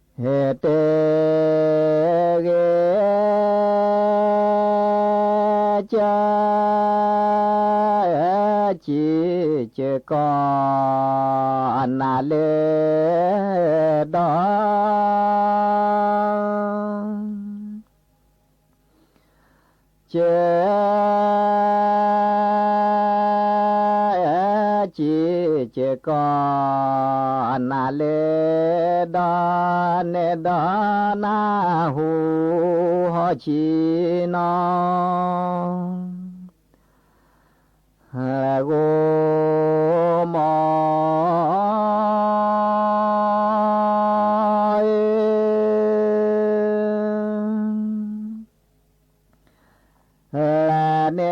အံၤ တ ဂ့ၤ ကၢ ကံ ကၢကီ နၤလၢဒီး ကၢ ကီးနၤလၢဒီးန့ၣ်ဒီးနၢ်ဟူဟီၣ်ဆံနီၤ ဂိမီၤ လၢန့ၣ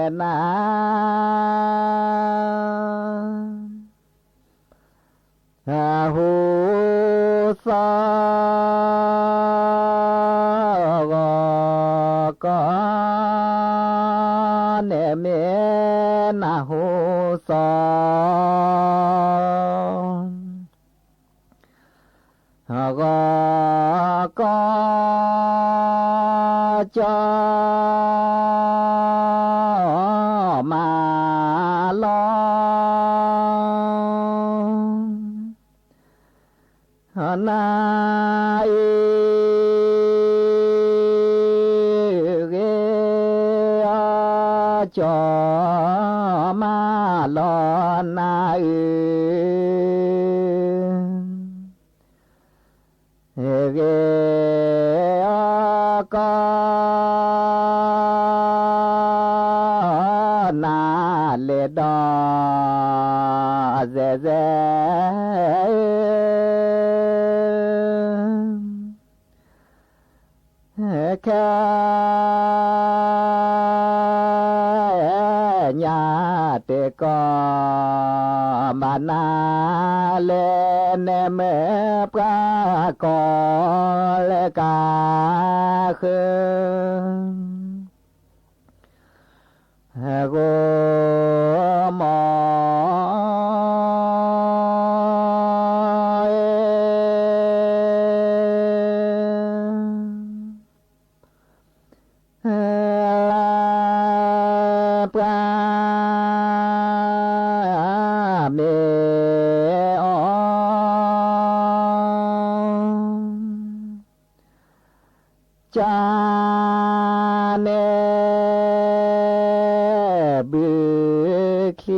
်မ့ၢ်နၢ် ဟူသီ ဂီၤကီးန့ၣ်မ့ၢ်နၢ်ဟူသီ ဂီၤကီး ကၠီမၤလီၤ နၤအံၤ ဂ့ၤအီၤ ကၠီမၤလီၤနၤအံၤ ဂ့ၤအီၤ ကီးနၤလဲၤဒီး စဲးစဲး ခဲညါတကီးဘၣ်နၤလၢ နဲမ့ၢ်ပှၤကီးလၢကါဃၢၤ ဂိမီၤ လၢပှၤမ့ၢ်အီၣ် ကၢ်န့ၣ် ဘုချံ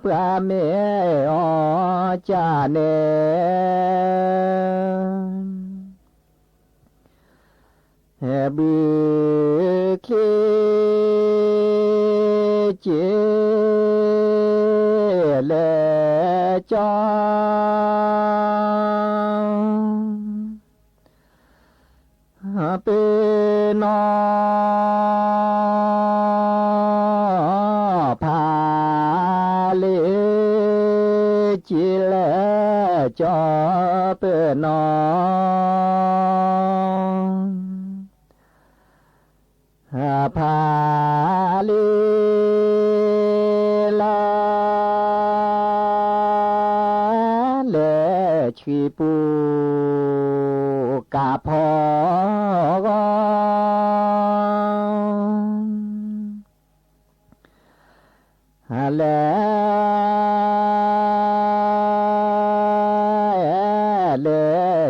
ပှၤမ့ၢ်အီၣ်ကၢ်န့ၣ် ဘုချံ က့ လၢကၠီ ပနီၤ ဖးလံ က့လၢကၠီ ပနီၤ ဖးလံ လၢ လၢဆှံပူၤ ကးဖီဂီၢ် လၢ လၢ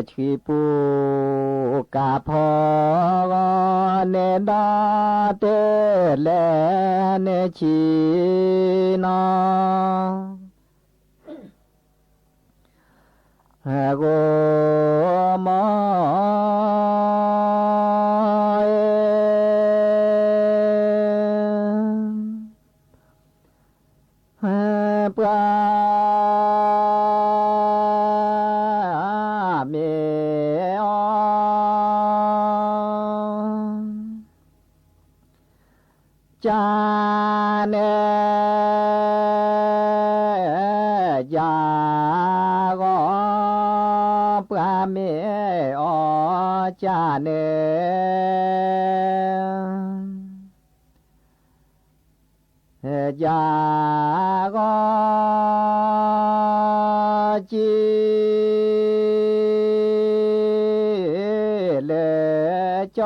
ဆှံပူၤ ကးဖီဂီၢ်န့ၣ်ဒီး တလဲၤနုာ်ဆံနီၤ ဂိမီၤ ပှၤ မ့ၢ်အီၣ် ကၢ်န့ၣ် ယၤဂီၤ ပှၤမ့ၢ်အီၣ်ကၢ်န့ၣ် ယၤဂီၤ ကံ လၢကၠီ ဟ့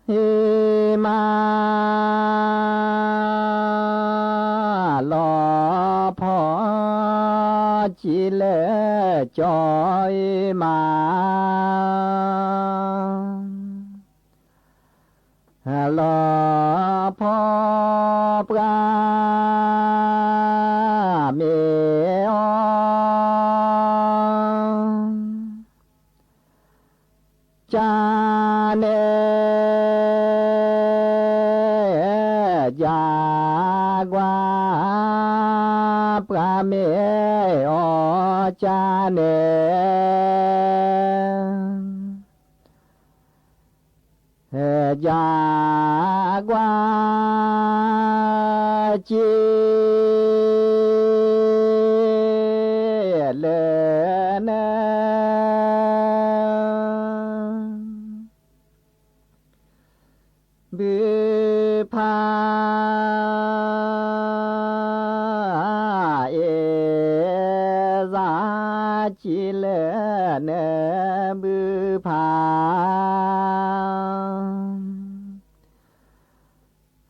ၣ်မၤ လီၤဖီ ကံလၢကၠီအံၤမး လီၤဖီပှၤမ့ၢ်အီၤ ကန့ၣ် ယကွၢ် ပှၤမ့ၢ်အီၤ ကန့ၣ် ယကွၢ် ကံ လၢန ဘုဖး အ့ၣ်စၢ် ကံလၢန ဘုဖး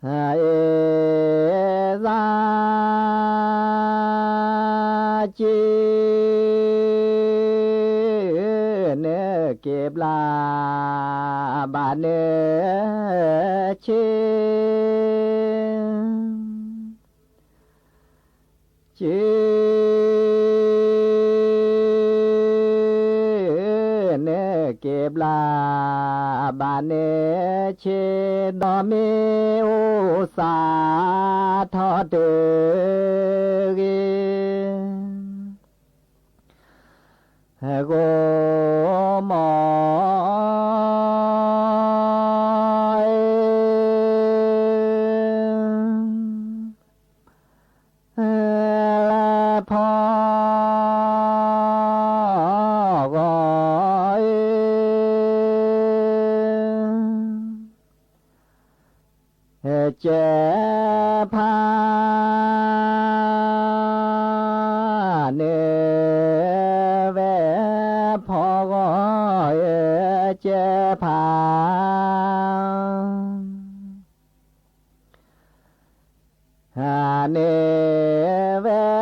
အ့ၣ်စၢ် ကံ နက့ၤဘျါ ဘၣ်နဆ့ ကံ နက့ၤဘျါ ဘၣ်နဆ့ ဒီးမ့ၢ်အိၣ်စးထီၣ်တဂ့ၤ ဂီၤမီၢ် လၢဖီဂီၤ ကဲဖး နဝဲဖီဂီၤ ကဲဖး န့ၣ်ဝဲ